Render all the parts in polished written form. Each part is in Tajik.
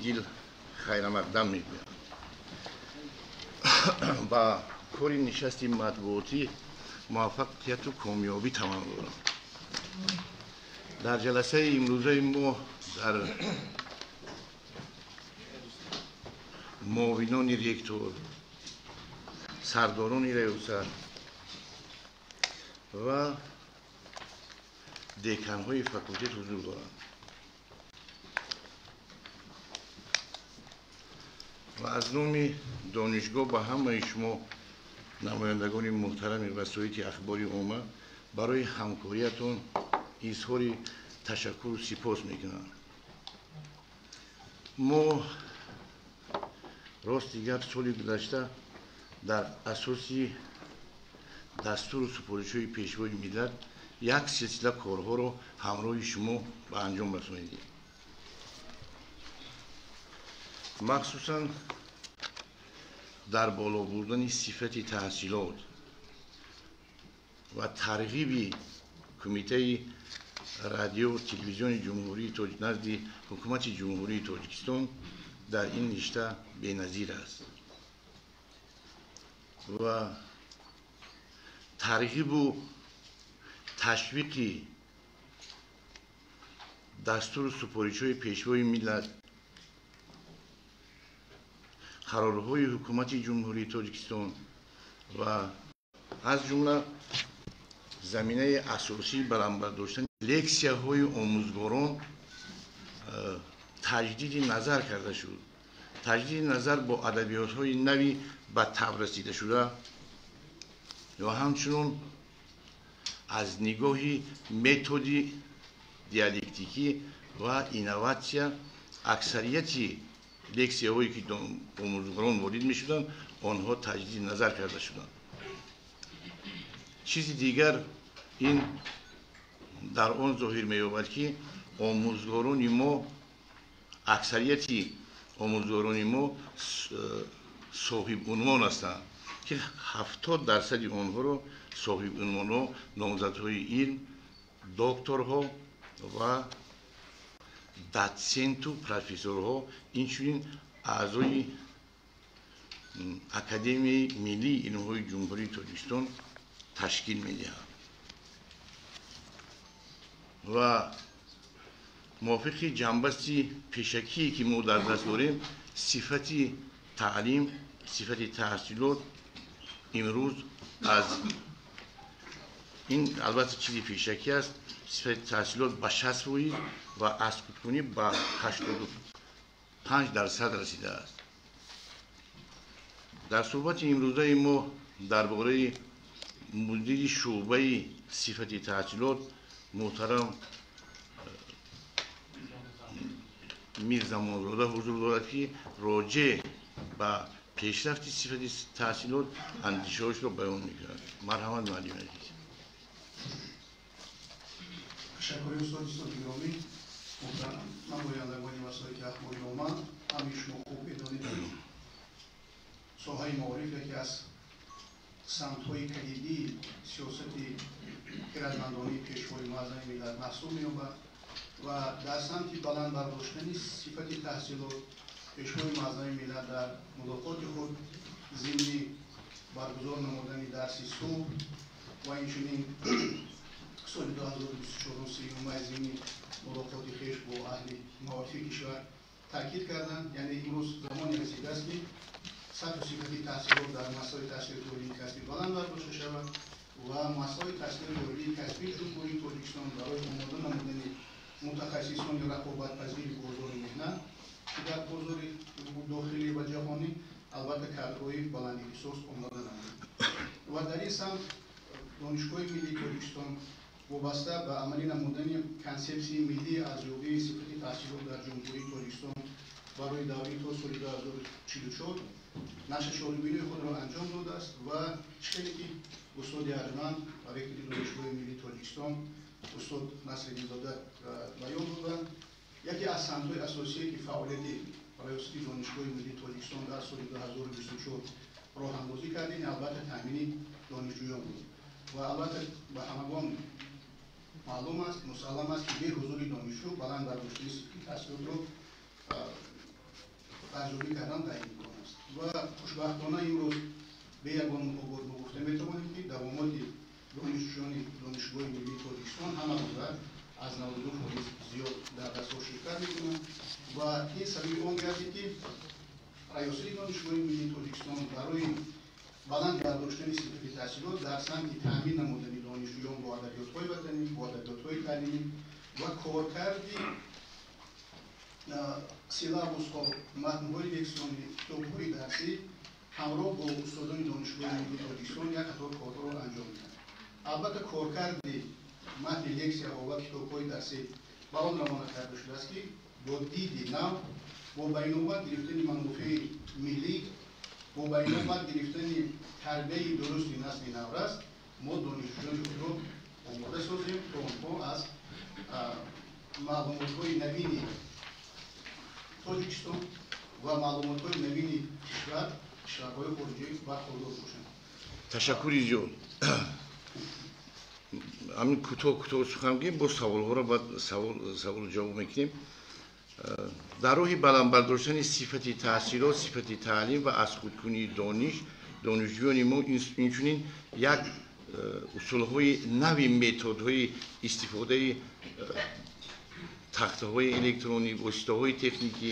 дил хайрамақдам мегӯям. Ба кори нишасти матбуотӣ муваффақияту комёбӣ таманно дорам. Дар ҷаласаи имрӯзаи мо дар муовинони ректор, сардорони раёсат ва деканҳои факултет ҳузур доранд ва аз номи донишгоҳ ба ҳамаи шумо намояндагони муҳтарами васоити ахбори омма барои ҳамкориятон изҳори ташаккуру сипос мекунам. Мо рости гап соли гузашта дар асоси дастуру супоришҳои Пешвои миллат як силсила корҳоро ҳамроҳи шумо ба анҷом расонидем. Махсусан дар боло бурдани сифати таҳсилот ва тарғиби Кумитаи радио телевизиони Ҷумҳурии назди Ҳукумати Ҷумҳурии Тоҷикистон дар ин ришта беназир аст ва тарғибу ташвиқи дастуру супоришҳои Пешвои миллат, қарорҳои Ҳукумати Ҷумҳурии Тоҷикистон ва аз ҷумла заминаи асосии баландбардоштани лексияҳои омӯзгорон таҷдиди назар карда шуд. Таҷдиди назар бо адабиётҳои нави ба таб расида шуда ва ҳамчунон аз нигоҳи методи диалектикӣ ва инноватсия аксарияти лексияҳое ки омӯзгорон ворид мешуданд, онҳо таҷдиди назар карда шуданд. Чизи дигар ин дар он зоҳир меёбад, ки омӯзгорони мо, аксарияти омӯзгорони мо соҳибунвон ҳастанд, ки 70% онҳоро соҳибунвонҳо, номзадҳои илм, докторҳо ва дотсенту профессорҳо, инчунин аъзои Академияи миллии илмҳои Ҷумҳурии Тоҷикистон ташкил медиҳанд. Ва мувофиқи ҷанбасти пешакие ки мо дар даст дорем, сифати таълим, сифати таҳсилот имрӯз аз ин албатта чизи пешакӣ аст, сифати таҳсилот ба 60% ва аз худкунӣ ба 85% расидааст. Дар суҳбати имрӯзаи мо дар бораи мудири шӯъбаи сифати таҳсилот муҳтарам Мирзамонзода ҳузур дорад, ки роҷеъ ба пешрафти сифати таҳсилот андешаҳояшро баён мекунад. Марҳамат, муаллими азиз. Ташаккури устоди гиромӣ, муҳтарам намояндагони васоити ахбори омма, ҳамаи шумо хуб медонед, ки соҳаи маориф яке аз самтҳои калидии сиёсати хирадмандонии Пешвои муаззами миллат маҳсуб меёбад ва дар самти баланд бардоштани сифати таҳсилот Пешвои муаззами миллат дар мулоқоти худ зимни баргузор намудани дарси субҳ ва инчунин соли 2024 3 май зимни мулоқоти хеш бо аҳли маорифи кишвар таъкид карданд. Яъне имрӯз замоне расидааст, ки сатҳу сифати таҳсилот дар муассисаҳои таҳсилоти олии касбӣ баланд бардошта шавад ва муассисаҳои таҳсилоти олии касбии Ҷумҳурии Тоҷикистон барои омода намудани мутахассисони рақобатпазири бозори меҳнат, ки дар бозори дохилӣ ва ҷаҳонӣ албатта кадрҳои баландихтисос омода намуданд. Ва дар ин самт Донишгоҳи миллии Тоҷикистон вобаста ба амалӣ намудани консепсияи миллии арзёбии сифати таҳсилот дар Ҷумҳурии Тоҷикистон барои даври то соли 2044 нақши чорабиниҳои худро анҷом додааст ва чӣ хеле ки устоди арҷманд, ректори Донишгоҳи миллии Тоҷикистон устод Насриддинзода баён доданд, яке аз самтҳои асосие ки фаъолияти раёсати Донишгоҳи миллии Тоҷикистон дар соли 2024 роҳандозӣ кардем, албатта таъмини донишҷӯён буд ва албатта ба ҳамагон маълум аст, мусаллам аст, ки бе ҳузури донишҷӯ баланд бардоштани сифати таҳсилотро Арзёбӣ кардан ғайриимкон аст ва хушбахтона имрӯз бе ягон муқобот мо гуфта метавонем, ки давомоти донишҷӯёни Донишгоҳи миллии Тоҷикистон ҳамарӯза аз 92% зиёд дар дарсҳо ширкат мекунанд ва ин сабаби он гардид, ки Раёсати Донишгоҳи миллии Тоҷикистон барои баланд бардоштани сифати таҳсилот дар самти таъмин намудани донишҷӯён бо адабиётҳои ватанӣ, бо адабиётҳои таълимӣ ва коркарди силабусҳо, матнҳои лексионӣ, китобҳои дарсӣ ҳамроҳ бо устодони Донишгоҳи миллии Тоҷикистон як қатор корҳоро анҷом медиҳанд. Албатта, коркарди матни лексияҳо ва китобҳои дарсӣ ба он равона карда шудааст, ки бо диди нав, бо ба инобат гирифтани манофеи миллӣ, бо ба инобат гирифтани тарбияи дурусти насли наврас мо донишҷӯёни худро омода созем, то онҳо аз маълумотҳои навини Тоҷикистон ва маълумотҳои навини кишварҳои хориҷӣ бархурдор бошанд. Ташаккури зиёд. Ҳамин кӯтоҳ кӯтоҳ сухан гӯем, боз саволҳоро баъд саволу ҷавоб мекунем. Дар роҳи баланд бардоштани сифати таҳсилот, сифати таълим ва аз худкунии дониш донишҷӯёни мо инчунин як усулҳои нави методҳои истифодаи тахтаҳои электронӣ, воситаҳои техникӣ,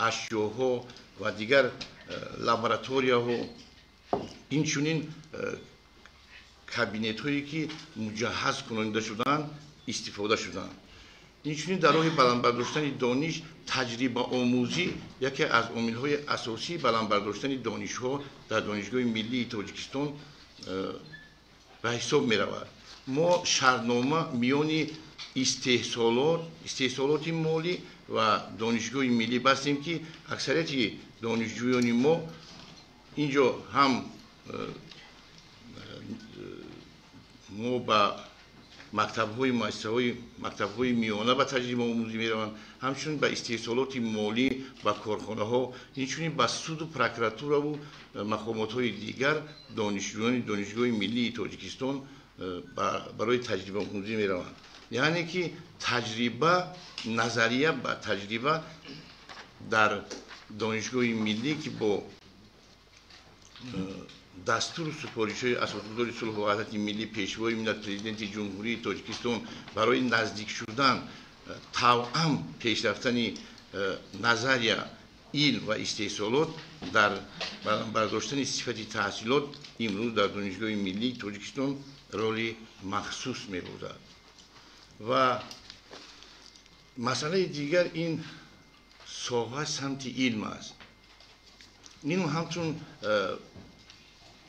ашёҳо ва дигар лабораторияҳо, инчунин кабинетҳое, ки муҷаҳҳаз кунонида шудаанд, истифода шуданд. Инчунин дар роҳи баланд бардоштани дониш таҷрибаомӯзӣ яке аз омилҳои асосии баланд бардоштани донишҳо дар Донишгоҳи миллии Тоҷикистон ба ҳисоб меравад. Мо шартнома миёни истеҳсолоти молӣ ва Донишгоҳи миллӣ бастем, ки аксарияти донишҷӯёни мо инҷо ҳам мо ба мактабҳои, муассисаҳои мактабҳои миёна ба таҷрибаомӯзӣ мераванд, ҳамчунин ба истеҳсолоти молӣ, ба корхонаҳо, инчунин ба суду прокуратураву мақомотҳои дигар донишҷӯёни Донишгоҳи миллии Тоҷикистон барои таҷрибаомӯзӣ мераванд. Яъне ки таҷриба, назария ба таҷриба дар Донишгоҳи миллӣ, ки бо дастуру супоришҳои Асосгузори сулҳу ваҳдати миллӣ, Пешвои миллат, Президенти Ҷумҳурии Тоҷикистон барои наздик шудан, тавъам пешрафтани назария, илм ва истеҳсолот дар бардоштани сифати таҳсилот имрӯз дар Донишгоҳи миллии Тоҷикистон роли махсус мебозад. Ва масъалаи дигар ин соҳа самти илм аст. Ин ҳамчун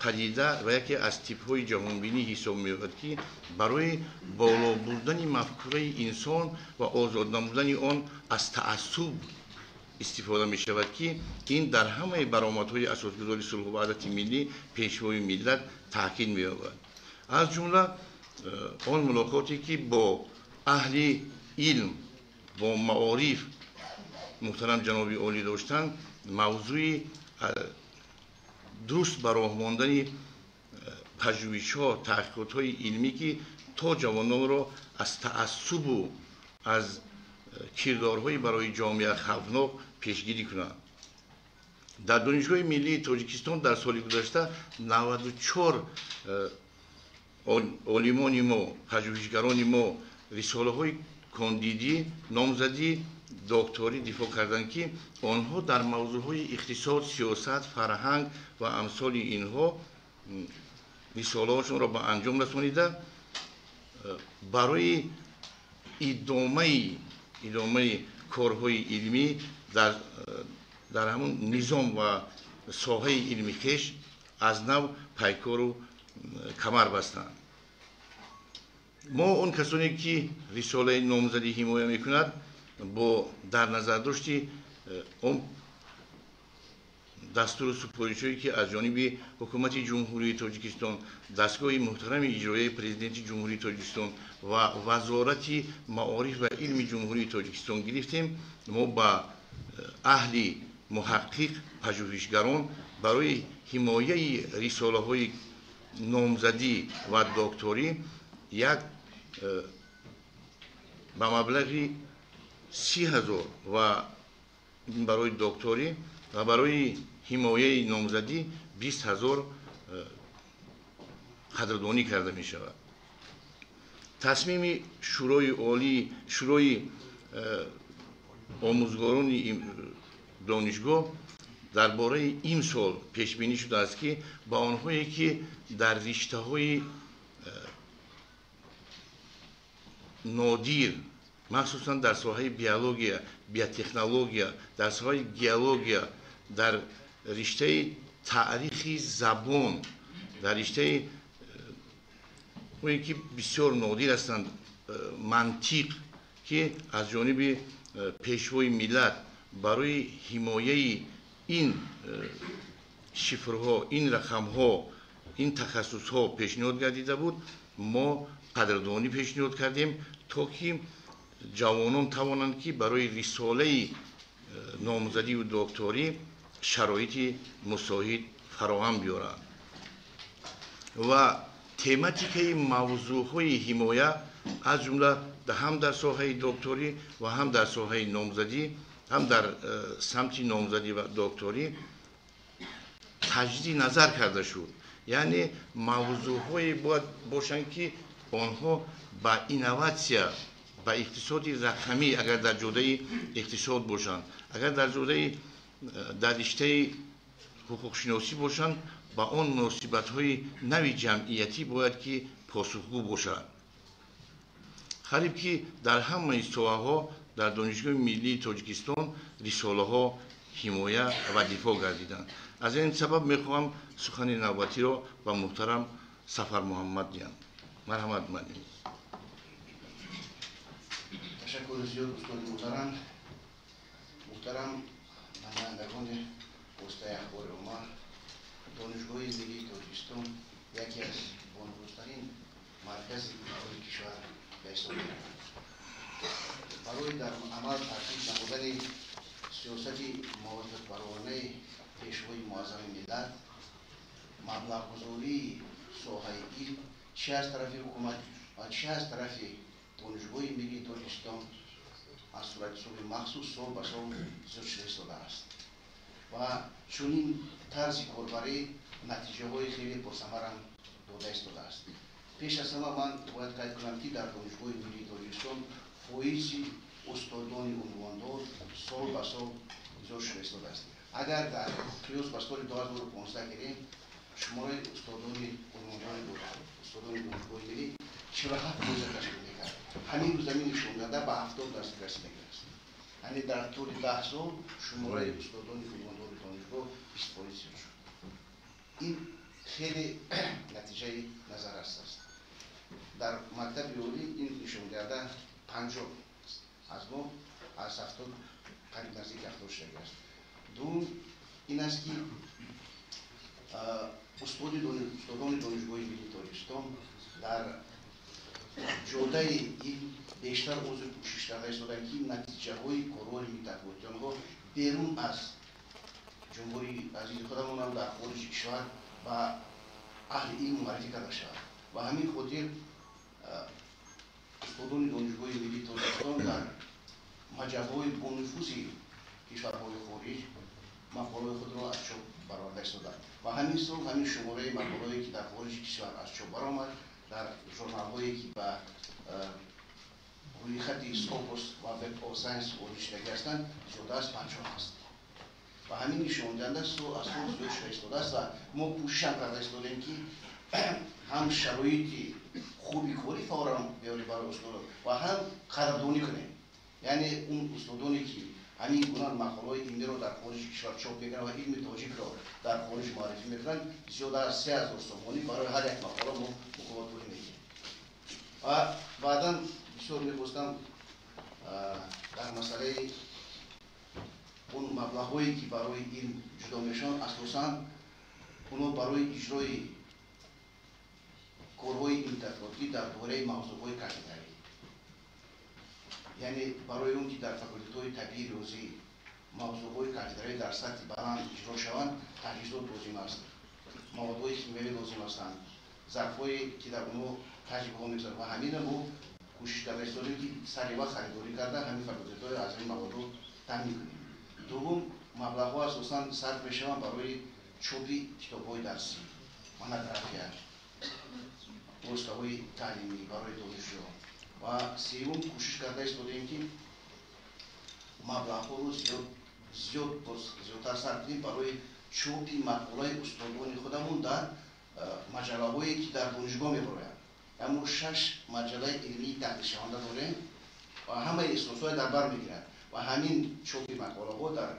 падида ва яке аз типҳои ҷаҳонбинӣ ҳисоб меёбад, ки барои боло бурдани мафкураи инсон ва озод намудани он аз таассуб истифода мешавад, ки ин дар ҳамаи баромадҳои Асосгузори сулҳу ваҳдати миллӣ, Пешвои миллат таъкид меёбад. Аз ҷумла он мулоқоте, ки бо аҳли илм, бо маориф муҳтарам ҷаноби олӣ доштанд, мавзӯи дуруст ба роҳ мондани пажӯҳишҳо, таҳқиқотҳои илмӣ, ки то ҷавононро аз таассубу аз кирдорҳои барои ҷомеа хавфнок пешгирӣ кунанд. Дар Донишгоҳи миллии Тоҷикистон дар соли гузашта 94 олимони мо, пажӯҳишгарони мо рисолаҳои кондидӣ, номзадӣ, докторӣ дифоъ карданд, ки онҳо дар мавзӯъҳои иқтисод, сиёсат, фарҳанг ва амсоли инҳо рисолаҳошонро ба анҷом расонида, барои идомаи корҳои илмӣ дар ҳамон низом ва соҳаи илми хеш аз нав пайкору камар бастанд. Мо он касоне, ки рисолаи номзадӣ ҳимоя мекунад, бо дар назардошти он дастуру супоришҳое, ки аз ҷониби Ҳукумати Ҷумҳурии Тоҷикистон, дастгоҳи муҳтарами иҷроияи Президенти Ҷумҳурии Тоҷикистон ва Вазорати маориф ва илми Ҷумҳурии Тоҷикистон гирифтем, мо ба аҳли муҳаққиқ, пажӯҳишгарон барои ҳимояи рисолаҳои номзадӣ ва докторӣ як ба маблағи 30 000 ва барои докторӣ ва барои ҳимояи номзадӣ 20 ҳазор қадрдонӣ карда мешавад. Тасмими Шӯрои Олӣ, Шӯрои омӯзгорони донишгоҳ дар бораи имсол пешбинӣ шудааст, ки ба онҳое ки дар риштаҳои нодир, махсусан дар соҳаи биология, биотехнология, дар соҳаи геология, дар риштаи таърихи забон, дар риштаи ки бисёр нодир ҳастанд, мантиқ, ки аз ҷониби пешвои миллат барои ҳимояи ин шифрҳо, ин рақамҳо, ин тахассусҳо пешниҳод гардида буд, мо қадрдонӣ пешниҳод кардем, то ки ҷавонон тавонанд, ки барои рисолаи номзадиву докторӣ шароити мусоид фароҳам биёранд. Ва тематикаи мавзӯъҳои ҳимоя аз ҷумла ҳам дар соҳаи докторӣ ва ҳам дар соҳаи номзадӣ, ҳам дар самти номзадӣ ва докторӣ таҷдиди назар карда шуд. Яъне мавзӯъҳое бояд бошанд, ки онҳо ба инноватсия, ба иқтисоди рақамӣ, агар дар ҷодаи иқтисод бошанд, агар дар ҷодаи дар риштаи ҳуқуқшиносӣ бошанд, ба он муносибатҳои нави ҷамъиятӣ бояд ки посухгӯ бошанд. Қариб ки дар ҳамаи соҳаҳо дар Донишгоҳи миллии Тоҷикистон рисолаҳо ҳимоя ва дифоъ гардиданд. Аз ин сабаб мехоҳам сухани навбатиро ба муҳтарам Сафармуҳаммад диҳам. Марҳамат, муаллим. Ташаккури зиёд, устоди муҳтарам. Муҳтарам намояндагони воситаи ахбори омма, Донишгоҳи миллии Тоҷикистон яке аз бонуфузтарин маркази илмии кишвар ба ҳисоб меравад. Барои дар амал татбиқ намудани сиёсати мувофиқбаронаи пешвои муаззами миллат, маблағгузории соҳаи илм чи аз тарафи ҳукумат ва чи аз тарафи Донишгоҳи миллии Тоҷикистон аз суратҳисоби махсус сол ба сол зиёд шуда истодааст ва чунин тарзи корбарӣ натиҷаҳои хеле пурсамарам дода истодааст. Пеш аз ҳама ман бояд қайд кунам, ки дар Донишгоҳи миллии Тоҷикистон фоизи устодони унвондор сол ба сол зиёд шуда истодааст. Агар дар қиёс ба соли 2015 гирем, шумораи устодони унвондори устодони Донишгоҳи миллӣ 47% ташкил мекард. Ҳамин рӯз замин нишондода ба 70% расидагиаст. Яъне дар тӯли 10 сол шумораи устодони унвондори донишгоҳ 20% зиёд шуд. Ин хеле натиҷаи назаррас аст. Дар мактаби олӣ ин нишондиҳанда 50 аз мо аз 70 қариб наздики 70 шудагиаст. Дуввум ин аст, ки устодони Донишгоҳи миллии Тоҷикистон дар ҷодаи илм бештар узр кӯшиш карда истоданд, ки натиҷаҳои корҳои илмии тадқиқоти онҳо берун аз ҷумҳурии азизи худамонам дар хориҷи кишвар ба аҳли илм муаррифӣ карда шавад. Ва ҳамин хотир устодони Донишгоҳи миллии Тоҷикистон дар маҷаллаҳои бонуфузи кишварҳои хориҷ мақолаҳои худро аз чоп бароварда истоданд. Ва ҳамин сол ҳамин шумораи мақолаҳое, ки дар хориҷи кишвар аз чоп баромад, дар журналҳое, ки ба рӯйхати Scopus ва Web of Science ворид шудагӣ ҳастанд, зиёда аз 50 аст. Ва ҳамин нишондиҳанда сол аз сол зиёд шуда истодааст ва мо кӯшишам карда истодем, ки ҳам шароити хуби корӣ фавран биёрем барои устодон ва ҳам қадрдонӣ кунем. Яъне он устодоне, ки ҳамин гуна мақолаҳои илмиро дар хориҷи кишвар чоп мекунанд ва илми тоҷикро дар хориҷ муаррифӣ мекунанд, зиёда аз 3000 сомонӣ барои ҳар як мақола мо мукофотпулӣ медиҳем. Ва баъдан бисёр мехостам дар масъалаи он маблағҳое, ки барои илм ҷудо мешаванд, асосан онҳо барои иҷрои корҳои илми тадқиқотӣ дар доираи мавзӯъҳои кафедравӣ, яъне барои он ки дар факултетҳои табиӣ риёзӣ мавзӯъҳои кафедравӣ дар сатҳи баланд иҷро шаванд, таҷҳизот лозим аст, маводҳои химиявӣ лозим ҳастанд, зарфҳое, ки дар онҳо таҷрибаҳо мегузаранд. Ва ҳамина мо кӯшиш карда истодем, ки сари вақт харидорӣ карда, ҳамин факултетҳоро аз ин маводҳо таъмин кунем. Дуввум, Маблағҳо асосан сарф мешаванд барои чопи китобҳои дарсӣ, монография, воситаҳои таълимӣ барои донишҷӯён. Ва сеюм, кӯшиш карда истодаем, ки маблағҳоро зиёд зиёдтар сарф кунем барои чопи мақолаи устодони худамон дар маҷаллаҳое, ки дар донишгоҳ мебароянд. Мо 6 маҷаллаи илмии таҳриршаванда дорем ва ҳамаи ихтисосҳоя дар бар мегирад ва ҳамин чопи мақолаҳо дар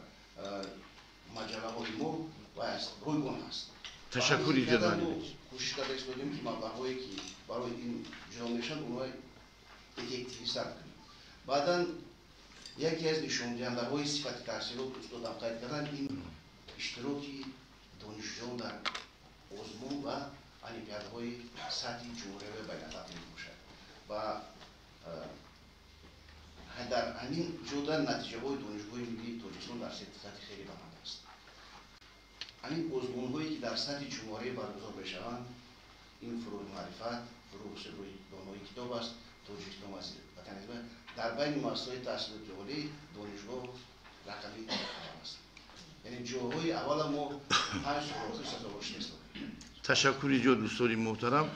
маҷаллаҳои мо ройгон ҳаст. Ташаккури зиёд. Кӯшиш карда истодем, ки маблағҳое, ки барои ин ҷудо мешаванд, онҳои эффективӣ сарф кунем. Баъдан яке аз нишондиҳандаҳои сифати таҳсилот, устодам қайд карданд, ин иштироки донишҷӯён дар озмун ва олимпиадаҳои сатҳи ҷумҳуриявӣ ва байналхалқӣ мебошад. Ва дар ҳамин ҷода натиҷаҳои Донишгоҳи миллии Тоҷикистон дар сатҳи хеле баланд аст. Ҳамин озмунҳое, ки дар сатҳи ҷумҳурӣ баргузор мешаванд, ин «Фурӯғи маърифат», «Фурӯғи донои китоб аст», «Тоҷикистон ватани», дар байни муассисаҳои таҳсилоти олӣ донишгоҳ рақами аввал аст. Яъне ҷойҳои аввала мо 5 соли охир сазовор шуда. Ташаккури зиёд, устоди муҳтарам.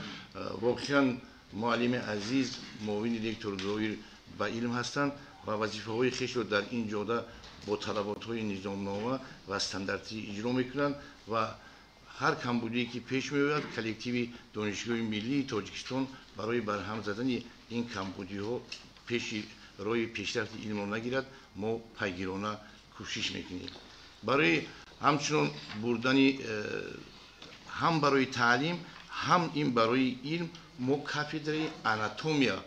Воқеан, муаллими азиз, муовини ректор доир ба илм ҳастанд ва вазифаҳои хешро дар ин ҷода бо талаботҳои низомнома ва стандартӣ иҷро мекунанд ва ҳар камбудие, ки пеш меояд, коллективи Донишгоҳи миллии Тоҷикистон барои барҳам задани ин камбудиҳо, пеши роҳи пешрафти илмро нагирад, мо пайгирона кӯшиш мекунем. Барои ҳамчунон бурдани ҳам барои таълим, ҳам ин барои илм мо кафедраи анатомияро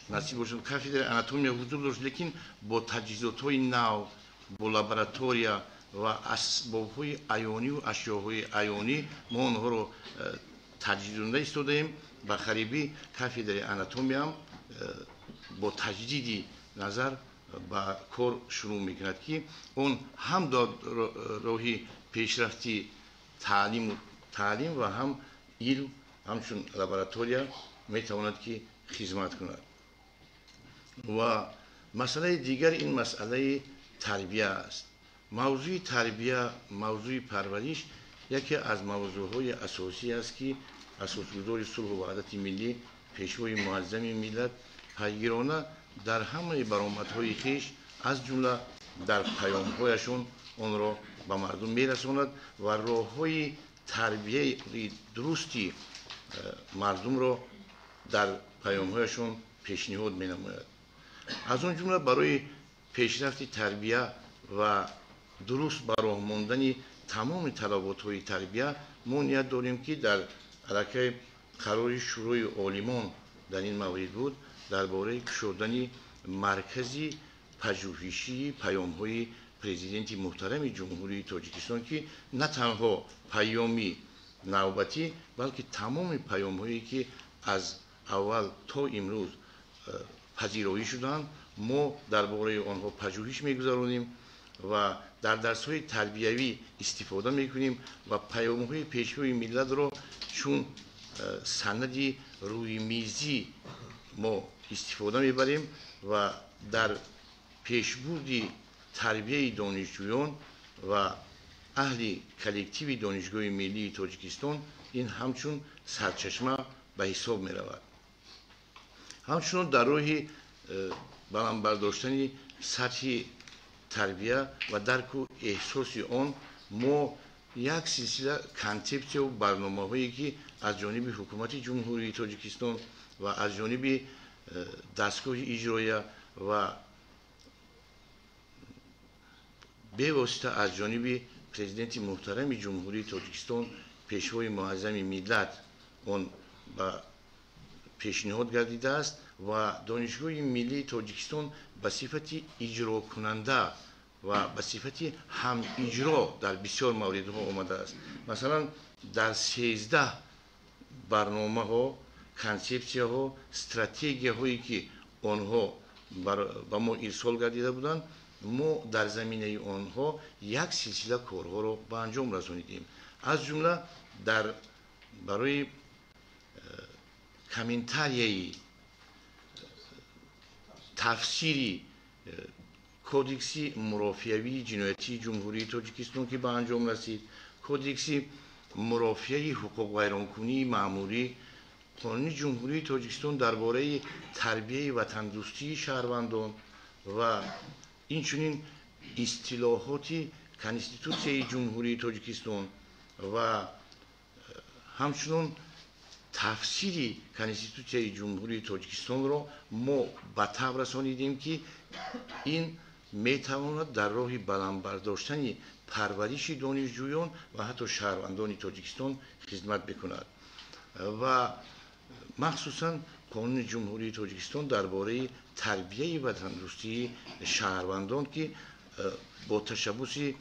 насиб бошад. Кафедраи анатомия ҳузур дошт, лекин бо таҷҳизотҳои нав, бо лаборатория ва асбобҳои аёниву ашёҳои аёнӣ мо онҳоро таҷҳизонда истодаем. Ба қарибӣ кафедраи анатомиям бо таҷдиди назар ба кор шурӯъ мекунад, ки он ҳам роҳи пешрафти таълим ва ҳам илм, ҳамчун лаборатория метавонад, ки хизмат кунад. Ва масъалаи дигар ин масъалаи тарбия аст. Мавзӯи тарбия, мавзӯи парвариш яке аз мавзӯъҳои асосӣ аст, ки асосгузори сулҳу ваҳдати миллӣ, Пешвои муаззами миллат пайгирона дар ҳамаи баромадҳои хеш, аз ҷумла дар паёмҳояшон, онро ба мардум мерасонад ва роҳҳои тарбияи дурусти мардумро дар паёмҳояшон пешниҳод менамояд. Аз он ҷумла барои пешрафти тарбия ва дуруст ба роҳ мондани тамоми талаботҳои тарбия мо ният дорем, ки дар аллакай қарори Шӯрои олимон дар ин маврид буд, дар бораи кушодани маркази пажӯҳишии паёмҳои Президенти муҳтарами Ҷумҳурии Тоҷикистон, ки на танҳо паёми навбатӣ, балки тамоми паёмҳое, ки аз аввал то имрӯз пазироӣ шуданд, мо дар бораи онҳо пажӯҳиш мегузаронем ва дар дарсҳои тарбиявӣ истифода мекунем ва паёмҳои Пешвои миллатро чун санади рӯймизӣ мо истифода мебарем ва дар пешбурди тарбияи донишҷӯён ва аҳли коллективи Донишгоҳи миллии Тоҷикистон ин ҳамчун сарчашма ба ҳисоб меравад. Ҳамчунон дар роҳи баланд бардоштани сатҳи тарбия ва дарку эҳсоси он мо як силсила консепсияву барномаҳое, ки аз ҷониби Ҳукумати Ҷумҳурии Тоҷикистон ва аз ҷониби дастгоҳи иҷроия ва бевосита аз ҷониби Президенти муҳтарами Ҷумҳурии Тоҷикистон, Пешвои муаззами миллат он ба пешниҳод гардидааст ва Донишгоҳи миллии Тоҷикистон ба сифати иҷрокунанда ва ба сифати ҳамиҷро дар бисёр мавридҳо омадааст. Масалан, дар 13 барномаҳо, консепсияҳо, стратегияҳое, ки онҳо ба мо ирсол гардида буданд, мо дар заминаи онҳо як силсила корҳоро ба анҷом расонидем. Аз ҷумла дар барои комментарияи тафсири Кодекси мурофиавии ҷиноятии Ҷумҳурии Тоҷикистон, ки ба анҷом расид, Кодекси мурофиаи ҳуқуқвайронкунии маъмурӣ, Қонуни Ҷумҳурии Тоҷикистон дар бораи тарбияи ватандӯстии шаҳрвандон ва инчунин истилоҳоти Конститутсияи Ҷумҳурии Тоҷикистон ва ҳамчунон тафсири Конститутсияи Ҷумҳурии Тоҷикистонро мо ба таб расонидем, ки ин метавонад дар роҳи баланд бардоштани парвариши донишҷӯён ва ҳатто шаҳрвандони Тоҷикистон хизмат бикунад. Ва махсусан Қонуни Ҷумҳурии Тоҷикистон дар бораи тарбияи ватандӯстии шаҳрвандон, ки бо ташаббуси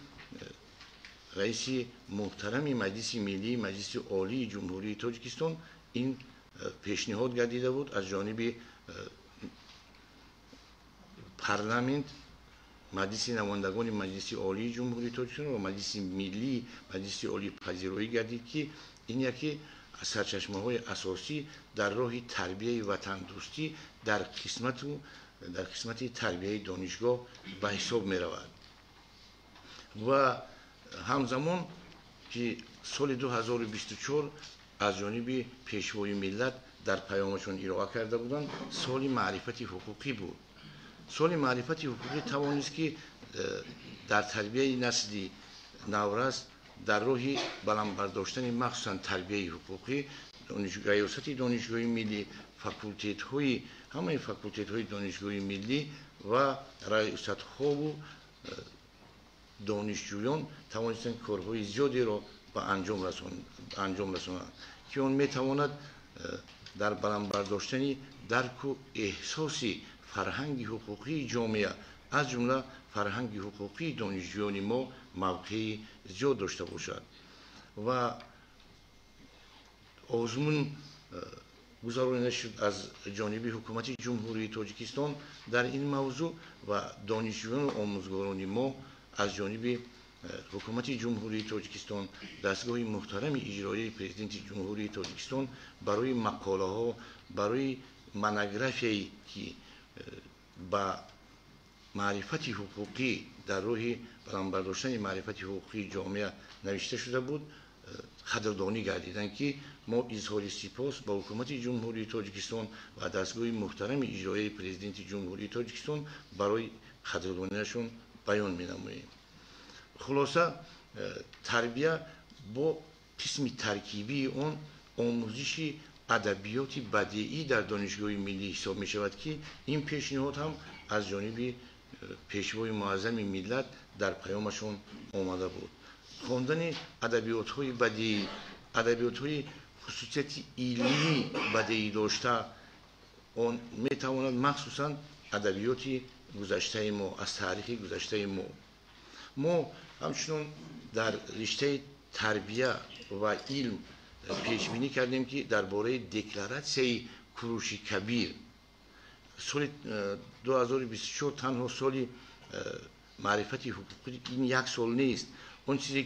раиси муҳтарами Маҷлиси Миллӣ, Маҷлиси Олии Ҷумҳурии Тоҷикистон ин пешниҳод гардида буд аз ҷониби парламент, Маҷлиси намояндагони Маҷлиси Олии Ҷумҳурии Тоҷикистон ва Маҷлиси Миллии Маҷлиси Олӣ пазироӣ гардид, ки ин яке аз сарчашмаҳои асосӣ дар роҳи тарбияи ватандӯстӣ дар қисмати тарбияи донишгоҳ ба ҳисоб меравад. Ва ҳамзамон ки соли 2024 аз ҷониби Пешвои миллат дар паёмашон ироа карда буданд, соли маърифати ҳуқуқӣ буд. Соли маърифати ҳуқуқӣ тавонист, ки дар тарбияи насли наврас дар роҳи баланд бардоштани махсусан тарбияи ҳуқуқӣ раёсати Донишгоҳи Миллӣ, факултетҳои, ҳамаи факултетҳои Донишгоҳи Миллӣ ва раёсатҳову донишҷӯён тавонистанд корҳои зиёдеро ба анҷом расонанд, ки он метавонад дар баланд бардоштани дарку эҳсоси фарҳанги ҳуқуқии ҷомеа, аз ҷумла фарҳанги ҳуқуқии донишҷӯёни мо мавқеи зиёд дошта бошад. Ва озмун гузаронида шуд аз ҷониби Ҳукумати Ҷумҳурии Тоҷикистон дар ин мавзӯъ ва донишҷӯёну омӯзгорони мо аз ҷониби Ҳукумати Ҷумҳурии Тоҷикистон, дастгоҳи муҳтарами иҷроияи Президенти Ҷумҳурии Тоҷикистон барои мақолаҳо, барои монографияе, ки ба маърифати ҳуқуқӣ дар роҳи баланд бардоштани маърифати ҳуқуқии ҷомеа навишта шуда буд, қадрдонӣ гардиданд, ки мо изҳори сипос ба Ҳукумати Ҷумҳурии Тоҷикистон ва дастгоҳи муҳтарами иҷроияи Президенти Ҷумҳурии Тоҷикистон барои қадрдониашон баён менамоем. Хулоса, тарбия бо қисми таркибии он омӯзиши адабиёти бадеӣ дар Донишгоҳи Миллӣ ҳисоб мешавад, ки ин пешниҳод ҳам аз ҷониби Пешвои муаззами миллат дар паёмашон омада буд. Хондани адабиётҳои бадеӣ, адабиётҳои хусусияти илмии бадеӣ дошта, он метавонад махсусан адабиёти гузаштаи мо, аз таърихи гузаштаи мо. Мо ҳамчунон дар риштаи тарбия ва илм пешбинӣ кардем, ки дар бораи декларатсияи Куруши Кабир соли 2024 танҳо соли маърифати ҳуқуқӣ ин як сол нест. Он чизе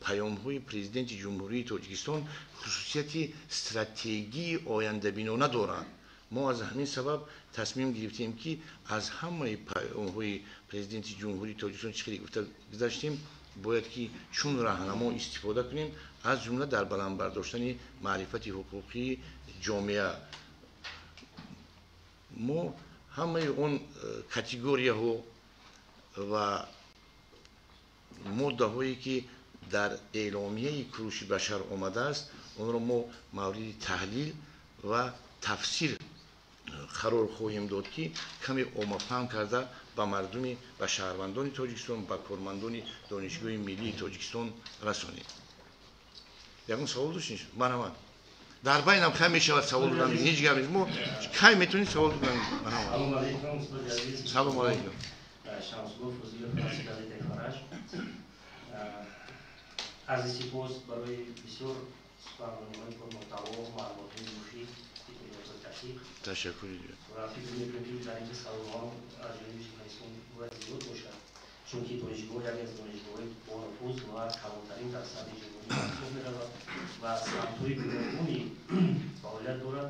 паёмҳои Президенти Ҷумҳурии Тоҷикистон хусусияти стратегии ояндабинона доранд. Мо аз ҳамин сабаб тасмим гирифтем, ки аз ҳамаи паёмҳои Президенти Ҷумҳурии Тоҷикистон, чӣ хеле гуфта гузаштем, бояд ки чун раҳнамо истифода кунем, аз ҷумла дар баланд бардоштани маърифати ҳуқуқии ҷомеа. Мо ҳамаи он категорияҳо ва моддаҳое, ки дар эъломияи Куруши Башар омадааст, онро мо мавриди таҳлил ва тафсир қарор хоҳем дод, ки каме оммафаҳм карда ба мардуми, ба шаҳрвандони Тоҷикистон, ба кормандони Донишгоҳи Миллии Тоҷикистон расонем. Ягон савол доштед? Марҳамат. Дар байнам кай мешавад савол додан, ҳеҷ гап нест. Мо кай метавонед савол додан? Марҳамат. Салому алайкум. Шамсулло Фозилов аз газетаи «Фараж». Арзи сипос барои бисёр суханрониҳои пурмуҳтаво, маълумотҳои муфид, таҳқиқ. Ташаккур. Ва фикр мекунем, ки дар инҷа саволҳо аз ҷониби журналистон бояд зиёд бошад, чунки донишгоҳ яке аз донишгоҳҳои бонуфуз ва калонтарин дар сатҳи ҷумҳурӣ ҳисоб меравад ва самтҳои гуногуни фаъолият дорад.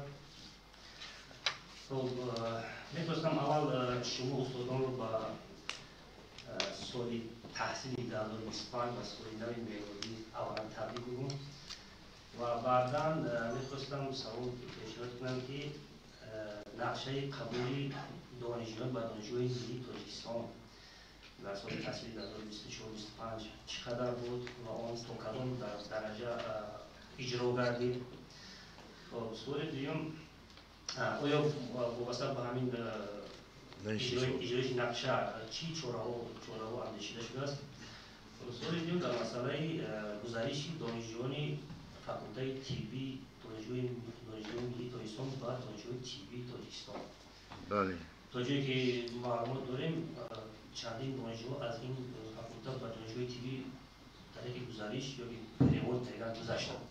Хоб, мехостам аввал шумо устодонро ба Соли таҳсили 2025 ва соли нави мелодӣ аввалан табрик гӯям ва баъдан мехостам савол пешниҳод кунам, ки нақшаи қабули донишҷӯён ба Донишгоҳи Миллии Тоҷикистон дар соли таҳсили 2024-25 чӣ қадар буд ва он то кадом дараҷа иҷро гардид. Суоли дуюм, оё вобаста ба ҳамин иҷроиши нақша чӣ чораҳо андешида шудааст? Суоли дуюм дар масъалаи гузариши донишҷӯёни факултаи тиббии Донишгоҳи Миллии Тоҷикистон ба Донишгоҳи тиббии Тоҷикистон. То ҷое ки маълумот дорем, чандин донишҷӯ аз ин факулта ба донишгоҳи тиббӣ тариқи гузариш ё перевод мегӯянд гузаштанд,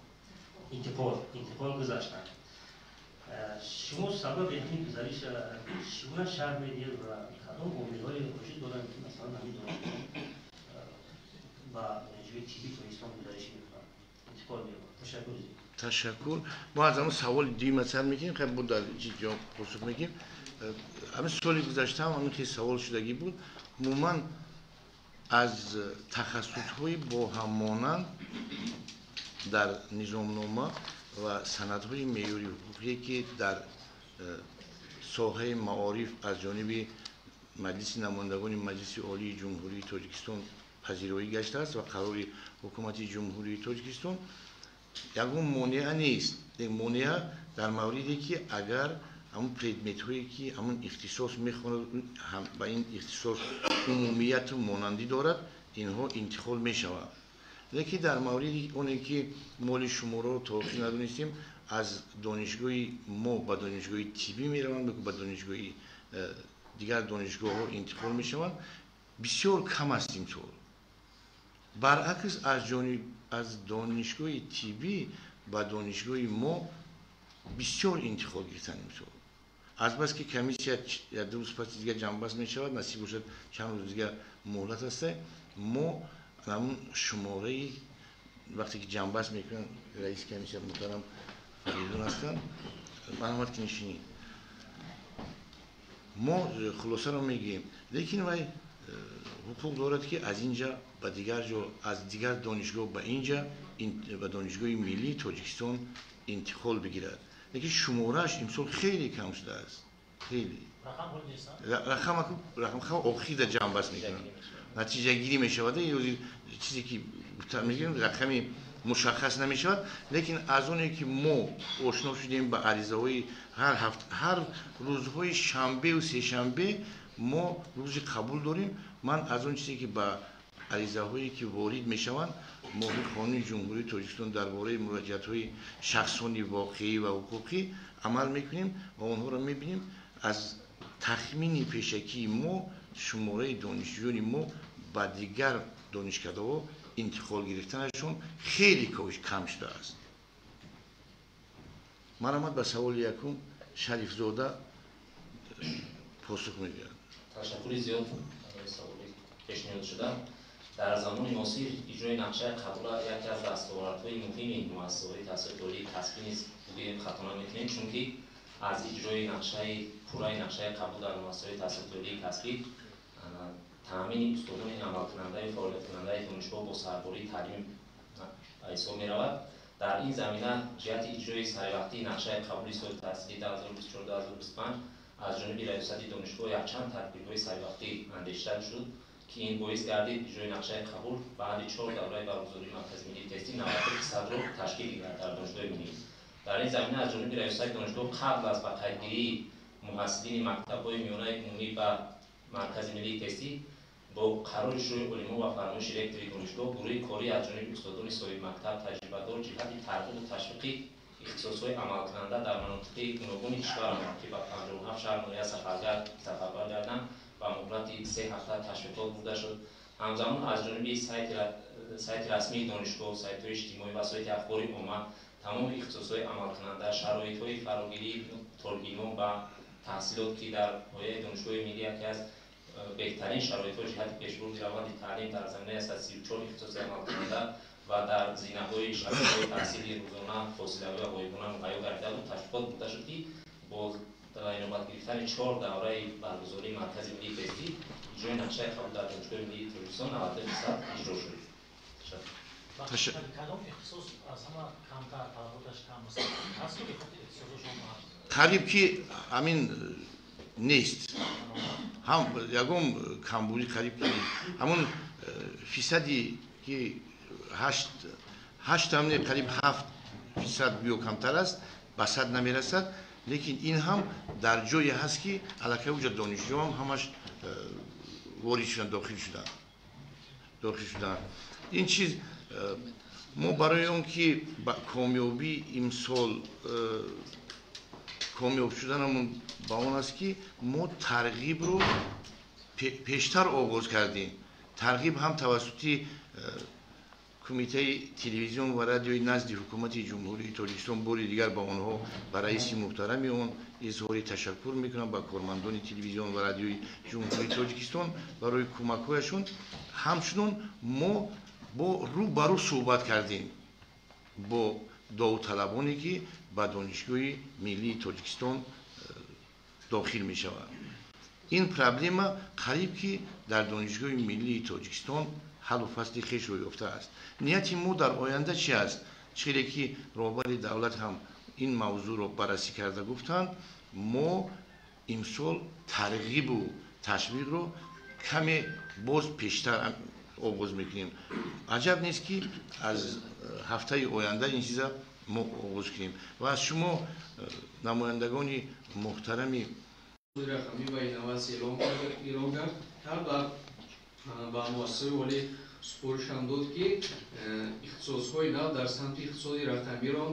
интиқол гузаштанд. Шумо сабаби ҳамин гузариш чӣ гуна шарҳ медиҳед ва кадом омилҳое вуҷуд доранд, ки масалан ҳамин донишҷӯ ба донишгоҳи тиббии Тоҷикистон гузариш мекунанд, интиқол меёбанд? Ташаккур. Ташаккур. Мо аз ҳамон саволи дуюма сар мекунем, хеле бо дар ҷавоб посух мегирем. Ҳамин соли гузашта ҳам ҳамин хел савол шудагӣ буд. Умуман аз тахассусҳои бо ҳаммонанд дар низомнома ва санадҳои меъёри ҳуқуқие, ки дар соҳаи маориф аз ҷониби Маҷлиси намояндагони Маҷлиси Олии Ҷумҳурии Тоҷикистон пазироӣ гаштааст ва қарори Ҳукумати Ҷумҳурии Тоҷикистон, ягон монеа нест. Монеа дар мавриде, ки агар ҳамон предметҳое, ки ҳамон ихтисос мехонад, ба ин ихтисос умумияту монандӣ дорад, инҳо интиқол мешаванд. Лекин дар мавриди оне, ки моли шуморо то охир надонистем, аз донишгоҳи мо ба донишгоҳи тиббӣ мераванд, ба донишгоҳи дигар донишгоҳҳо интиқол мешаванд, бисёр кам аст имсол. Баръакс, аз донишгоҳи тиббӣ ба донишгоҳи мо бисёр интиқол гирифтанд имсол. Азбаски комиссия як ду рӯз паси дигар ҷамъбаст мешавад, насиб бошад, чанд рӯз дигар муҳлат аста, мо ҳамун шумораи вақте ки ҷамъбаст мекунанд, раиси комиссия муҳтарам Фаридун ҳастанд, марҳамат ки нишинӣ, мо хулосаро мегӯем. Лекин вай ҳуқуқ дорад, ки аз инҷа ба дигар ҷо, аз дигар донишгоҳ ба инҷа, ба Донишгоҳи Миллии Тоҷикистон интиқол бигирад. Лекин шуморааш имсол хеле кам шудааст, хеле. Рақам охирда ҷамъбаст мекунанд, натиҷагирӣ мешавад. Чизе ки мегӯем, рақами мушаххас намешавад, лекин аз оне ки мо ошно шудем ба аризаҳои ҳар ҳафт, ҳар рӯзҳои шанбеу сешанбе мо рӯзи қабул дорем. Ман аз он чизе ки ба аризаҳое ки ворид мешаванд, мувофиқи Қонуни Ҷумҳурии Тоҷикистон дар бораи муроҷиатҳои шахсони воқеӣ ва ҳуқуқӣ амал мекунем ва онҳоро мебинем. Аз тахмини пешакии мо, шумораи донишҷӯёни мо ба дигар донишкадаҳо интиқол гирифтанашон хеле кам шудааст. Марҳамат, ба саволи якум Шарифзода посух мегӯяд. Ташаккури зиёд барои саволи пешниҳод шуда. Дар замони муосир иҷрои нақшаи қабула яке аз дастовардҳои муҳими муассисаҳои таҳсилоти олии касбӣ низ бигӯем хато намекунем, чунки аз иҷрои нақшаи пурраи нақшаи қабул дар муассисаҳои таҳсилоти олии касбӣ таъмини устодони амалкунандаи фаъолияткунандаи донишгоҳ бо сарбории таълим ба ҳисоб меравад. Дар ин замина ҷиҳати иҷрои саривақтии нақшаи қабули соли таҳсили 2024-2025 аз ҷониби раёсати донишгоҳ якчанд тадбирҳои саривақтӣ андешида шуд, ки ин боис гардид иҷрои нақшаи қабул баъди 4 давраи баргузории Маркази миллии тестӣ 90%-ро ташкил гирад дар Донишгоҳи миллӣ. Дар ин замина аз ҷониби раёсати донишгоҳ қабл аз ба қайдгирии муҳассилини мактабҳои миёнаи умумӣ ба Маркази миллии тестӣ бо қарори Шӯрои олимон ва фармоиши ректори донишгоҳ гурӯҳи корӣ аз ҷониби устодони соҳибмактаб таҷрибадор ҷиҳати тарғибу ташвиқи ихтисосҳои амалкунанда дар манотиқи гуногуни кишварамон, ки ба 57 шаҳр ноҳия сафарбар гарданд, ба муҳлати 3 ҳафта ташвиқот бурда шуд. Ҳамзамон аз ҷониби сайти расмии донишгоҳ, сайтҳои иҷтимоӣ ва сайти ахбори омма тамоми ихтисосҳои амалкунанда, шароитҳои фарогирии толибилмон ба таҳсилот, ки дар ҳояи Донишгоҳи миллӣ яке аз беҳтарин шароитҳо ҷиҳати пешбурди раванди таълим дар заминаи 134 ихтисоси амалкунанда ва дар зинаҳои шароитҳои таҳсили рӯзона, фосилавӣ ва ғоибона муҳайё гардида буд, ташвиқот бурда шуд, ки бо инобат гирифтани 4 давраи баргузории Маркази миллии тестӣ иҷрои нақшаи қабул дар Донишгоҳи миллии Тоҷикистон 92% иҷро шуд. Қариб ки ҳамин нест, ҳам ягон камбудӣ қариб ки нест. Ҳамон фисади ки 8 ҳам не, қариб 7% гӯё камтар аст, ба 100 намерасад, лекин ин ҳам дар ҷое ҳаст ки аллакай уҷа донишҷӯ ҳам ҳамаш ворид шуданд, дохил шуданд. Ин чиз мо барои он ки ба комёбӣ имсол комёб шуданамон ба он аст ки мо тарғибро пештар оғоз кардем. Тарғиб ҳам тавассути Кумитаи телевизион ва радиои назди ҳукумати Ҷумҳурии Тоҷикистон, бори дигар ба онҳо, ба раиси муҳтарами он изҳори ташаккур мекунам, ба кормандони телевизион ва радиои Ҷумҳурии Тоҷикистон барои кӯмакҳояшон. Ҳамчунон мо бо рӯ ба рӯ суҳбат кардем бо довталабоне ки ба Донишгоҳи миллии Тоҷикистон дохил мешаванд. Ин проблема қариб ки дар Донишгоҳи миллии Тоҷикистон ҳаллу фасли хешро ёфтааст. Нияти мо дар оянда чи аст? Чире ки роҳбари давлат ҳам ин мавзӯъро баррасӣ карда гуфтанд, мо имсол тарғибу ташвиқро каме боз пештар оғоз мекунем. Аҷаб нест ки аз ҳафтаи оянда ин чиза мо оғоз кунем. Ва аз шумо намояндагони муҳтарами рақамӣ ва инноватсия эълон кард ба муассисаи олӣ супоришам дод ки ихтисосҳои нав дар самти иқтисоди рақамиро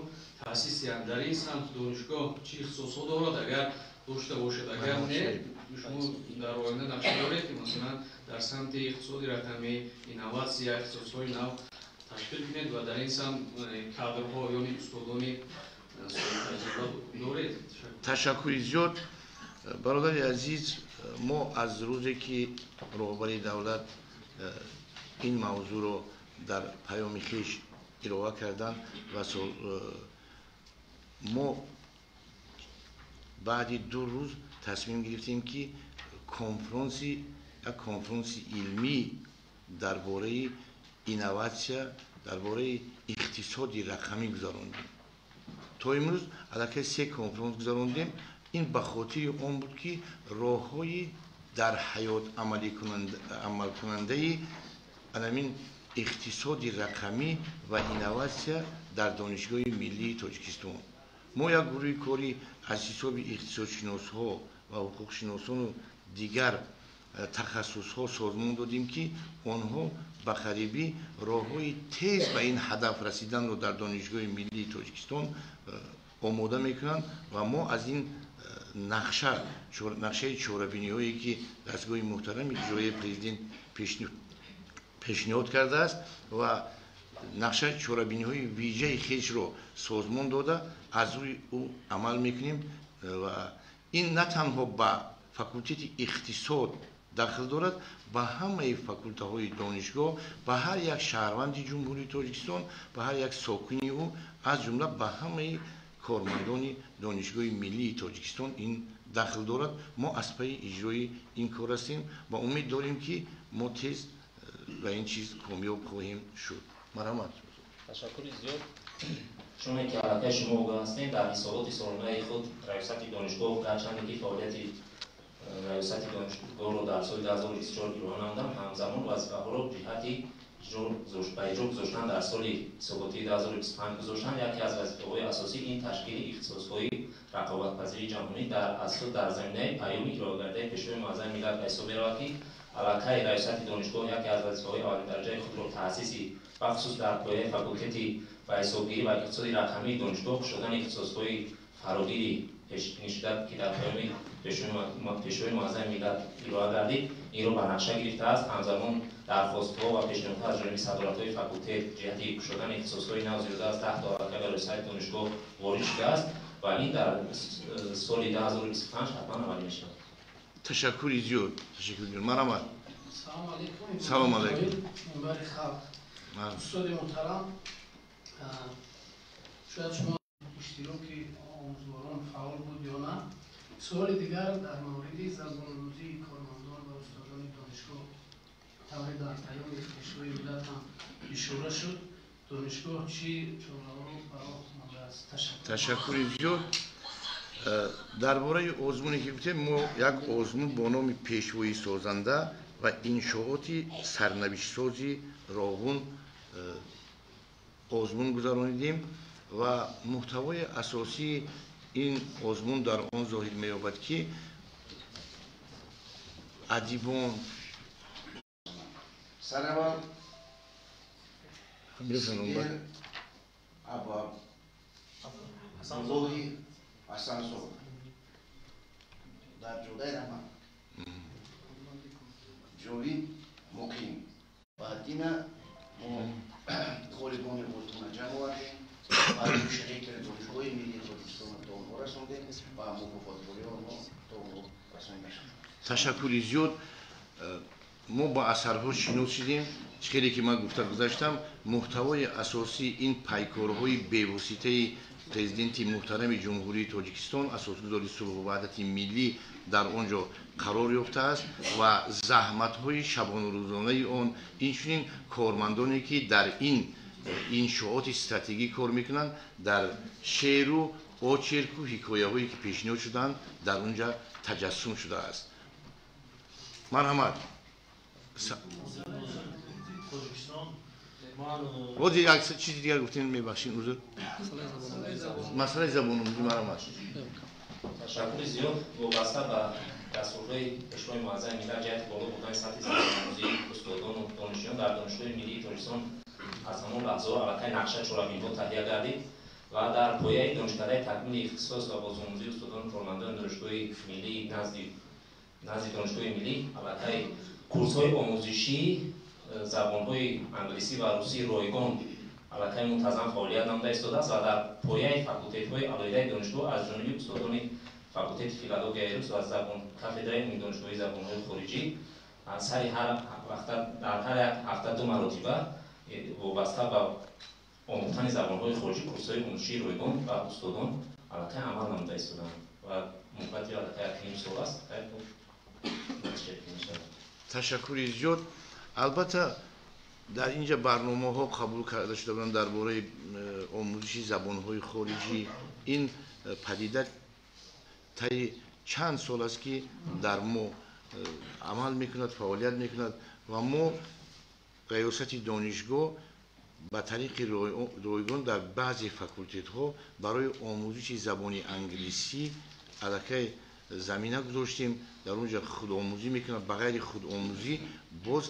таъсис диҳанд. Дар ин самт донишгоҳ чӣ ихтисосҳо дорад, агар дошта бошад, агар не, шумо дар оянда нақша доред ки масалан дар самти иқтисоди рақамӣ, инноватсия, ихтисосҳои нав ташкил кунед ва дар ин самт кадрҳо ёни устодони соҳибтаҷриба доред? Ташаккури зиёд. Бародари азиз, мо аз рӯзе ки роҳбари давлат ин мавзӯъро дар паёми хеш илова карданд ва мо баъди 2 рӯз тасмим гирифтем ки як конфронси илмӣ дар бораи инноватсия, дар бораи иқтисоди рақамӣ гузарондем. То имрӯз аллакай 3 конфронс гузарондем. Ин ба хотири он буд ки роҳҳои дар ҳаёт амалкунандаи анамин иқтисоди рақамӣ ва инноватсия дар Донишгоҳи миллии Тоҷикистон. Мо як гурӯҳи корӣ аз ҳисоби иқтисодшиносҳо ва ҳуқуқшиносону дигар тахассусҳо созмон додем ки онҳо ба қарибӣ роҳҳои тез ба ин ҳадаф расиданро дар Донишгоҳи миллии Тоҷикистон омода мекунанд ва мо аз ин нақшаи чорабиниҳое ки дастгоҳи муҳтарами иҷроияи президент пешниҳод кардааст ва нақшаи чорабиниҳои вижаи хешро созмон дода, аз рӯи ӯ амал мекунем ва ин на танҳо ба факултети иқтисод дахл дорад, ба ҳамаи факултаҳои донишгоҳ, ба ҳар як шаҳрванди Ҷумҳурии Тоҷикистон, ба ҳар як сокини ӯ, аз ҷумла ба ҳамаи кормандони Донишгоҳи миллии Тоҷикистон ин дахл дорад. Мо аз пайи иҷрои ин кор ҳастем ва умед дорем ки мо тез ба ин чиз комёб хоҳем шуд. Марҳамат. Ташаккури зиёд. Чуне ки аллакай шумо огоҳ ҳастед, дар ҳисоботи солонаи худ раёсати донишгоҳ гарчанде ки фаъолияти раёсати донишгоҳро дар соли 2024 ироа намудам, ҳамзамон вазифаҳоро ҷиҳати ба иҷро гузоштан дар соли ҳисоботии 2025 гузоштан. Яке аз вазифаҳои асосӣ ин ташкили ихтисосҳои рақобатпазири ҷаҳонӣ дар асл дар заминаи паёми ироагардаи Пешвои муаззами миллат ба ҳисоб меравад ки аллакай раёсати донишгоҳ яке аз вазифаҳои аввалиндараҷаи худро таъсиси бахусус дар пояи факултети ба ҳисобгирӣ ва иқтисоди рақамии донишгоҳ кушодани ихтисосҳои фарогири пешбинӣ шуда ки дар паёми Пешвои муаззами миллат ироа гардид, инро ба нақша гирифтааст. Ҳамзамон дархостҳо ва пешниҳодҳо аз ҷониби садоратҳои факултет ҷиҳати кушодани ихтисосҳои нав зиёда аз 10 то аллакай ба раёсати донишгоҳ ворид шудааст ва ин дар соли 2025 ҳатман амалӣ мешавад. Ташаккури зиёд. Ташаккури зиёд. Марҳамат. Салом алейкум. Салом алейкум. Минбари халқ. Устоди муҳтарам, шояд шумо иштироки омӯзгорон фаъол буд ё на. Суоли дигар дар мавриди забонрӯзии кормандон ва устодони донишгоҳ. Тавре дар паёми Пешвои миллат ҳам ишора шуд, донишгоҳ чӣ чораҳоро ба роҳ мондааст? Ташаккур. Ташаккури зиёд. Дар бораи озмуне ки гуфтем, мо як озмун бо номи Пешвои созанда ва иншооти сарнавиштсози Роғун озмун гузаронидем ва муҳтавои асосии ин озмун дар он зоҳир меёбад, ки адибон Саравал Мирзанумба. Абдуллоҳи Ҳасанзода дар ҷодаи раҳмат, Ҷовид Муқим ва дина мо ғолибони озмуна ҷамъ овардем ва ректори Донишгоҳи миллии Тоҷикистонро то онҳо расондем ва мукофотпулиро мо то онҳо расонида шуд. Ташаккури зиёд. Мо ба асарҳо шинос шудем. Чӣ хеле ки ман гуфта гузаштам, муҳтавои асосии ин пайкорҳои бевоситаи Президенти муҳтарами Ҷумҳурии Тоҷикистон, Асосгузори сулҳу ваҳдати миллӣ, дар он ҷо қарор ёфтааст ва заҳматҳои шабонарӯзонаи он, инчунин кормандоне, ки дар ин иншооти стратегӣ кор мекунанд, дар шеъру очерку ҳикояҳое, ки пешниҳод шуданд, дар он ҷа таҷассум шудааст. Марҳамат. Тоҷикистон ман Бози як чизи дигар гуфтем, мебахшин, узр, масъалаи забономӯзӣ. Марҳамат. Ташаккури зиёд. Вобаста ба дастурҳои Пешвои муаззами миллат ҷиҳати боло бурдани сатҳи забономӯзии устодону донишҷӯён дар Донишгоҳи миллии Тоҷикистон, аз ҳамон лаҳзаҳо аллакай нақша, чорабиниҳо таҳия гардид ва дар пояи Донишкадаи такмили ихтисос ва бозомӯзии устодону кормандони Донишгоҳи миллии назди Донишгоҳи миллӣ аллакай курсҳои омӯзишии забонҳои англисӣ ва русии ройгон аллакай мунтазам фаъолият намуда истодааст ва дар пояи факултетҳои алоҳидаи донишгоҳ аз ҷониби устодони факултети филологияи рус ва забон, кафедраи умумидонишгоҳии забонҳои хориҷӣ сари ҳар вақта дар ҳар як ҳафта ду маротиба вобаста ба омӯхтани забонҳои хориҷӣ курсҳои омӯзишии ройгон ба устодон аллакай амал намуда истоданд ва муҳлати аллакай як ним сол аст. Ташаккури зиёд. Албатта, дар ин ҷа барномаҳо қабул карда шуда буданд дар бораи омӯзиши забонҳои хориҷӣ. Ин падида таи чанд сол аст, ки дар мо амал мекунад, фаъолият мекунад ва мо раёсати донишгоҳ ба тариқи ройгон дар баъзе факултетҳо барои омӯзиши забони англисӣ аллакай замина гузоштем. Дар он ҷо худомӯзӣ мекунад. Ба ғайри худомӯзӣ боз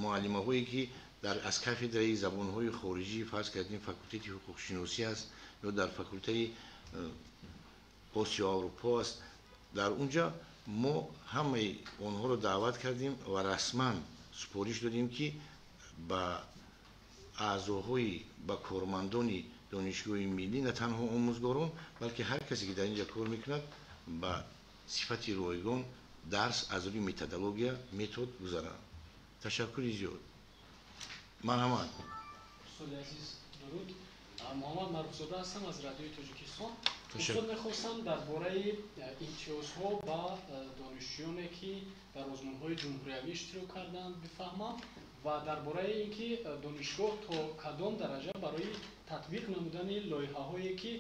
муаллимаҳое, ки дар аз кафедраи забонҳои хориҷӣ, фарз кардем, факултети ҳуқуқшиносӣ аст ё дар факултаи Осиё Аврупо аст, дар он ҷо мо ҳамаи онҳоро даъват кардем ва расман супориш додем, ки ба аъзоҳои, ба кормандони Донишгоҳи миллӣ, на танҳо омӯзгорон, балки ҳар касе, ки дар ин ҷо кор мекунад, ба сифати ройгон дарс аз рӯи методология, метод гузаранд. Ташаккури зиёд. Марҳамат. Устоди азиз, дуруд. Муҳаммад Маъруфзода ҳастам аз Радиои Тоҷикистон. Устод, мехостам дар бораи имтиёзҳо ба донишҷӯёне, ки дар озмунҳои ҷумҳуриявӣ иштирок карданд, бифаҳмам ва дар бораи ин ки донишгоҳ то кадом дараҷа барои татбиқ намудани лоиҳаҳое, ки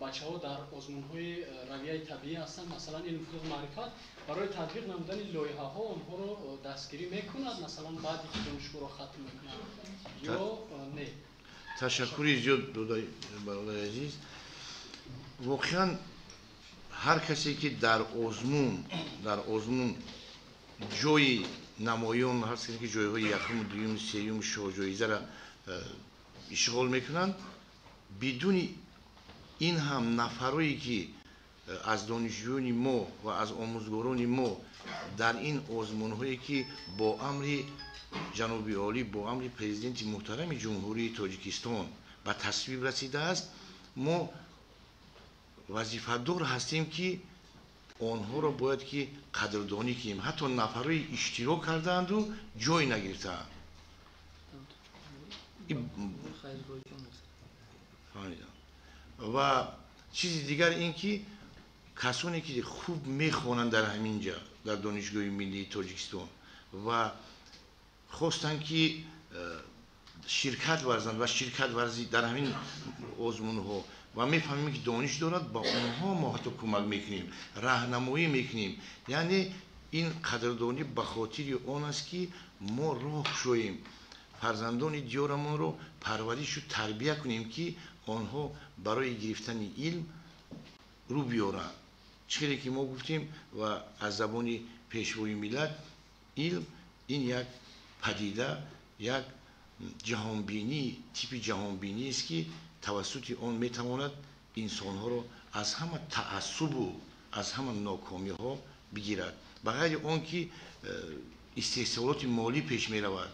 бачаҳо дар озмунҳои равияи табиӣ ҳастанд, масалан илм, фуруғ, маърифат, барои татбиқ намудани лоиҳаҳо онҳоро дастгирӣ мекунад, масалан баъде ки донишгоҳро хатм мекунанд, ё не? Ташаккури зиёд, бародари азиз. Воқеан, ҳар касе, ки дар озмун ҷои намоён, ҳар касе ки ҷойҳои якум, дуюм, сеюм, шоҳҷоизаро ишғол мекунанд, бидуни ин ҳам нафарое, ки аз донишҷӯёни мо ва аз омӯзгорони мо дар ин озмунҳое, ки бо амри ҷаноби олӣ, бо амри Президенти муҳтарами Ҷумҳурии Тоҷикистон ба тасвиб расидааст, мо вазифадор ҳастем, ки онҳоро бояд ки қадрдонӣ кунем, ҳатто нафарое иштирок кардаанду ҷой нагирифтаанд. Фаҳмидам. Ва чизи дигар ин ки касоне, ки хуб мехонанд дар ҳамин ҷа, дар Донишгоҳи миллии Тоҷикистон, ва Хостанд ки ширкат варзанд ва ширкат варзӣ дар ҳамин озмунҳо ва мефаҳмем ки дониш дорад, ба онҳо мо ҳатто кӯмак мекунем, раҳнамоӣ мекунем. Яъне ин қадрдонӣ ба хотири он аст ки мо роҳ шоем, фарзандони диёрамонро парваришу тарбия кунем ки онҳо барои гирифтани илм рӯ биёранд. Чӣ ки мо гуфтем ва аз забони пешвои миллат, илм ин як падида, як ҷаҳонбинӣ, типи ҷаҳонбиниест ки тавассути он метавонад инсонҳоро аз ҳама таассубу аз ҳама нокомиҳо бигирад. Ба ғайри он ки истеҳсолоти молӣ пеш меравад,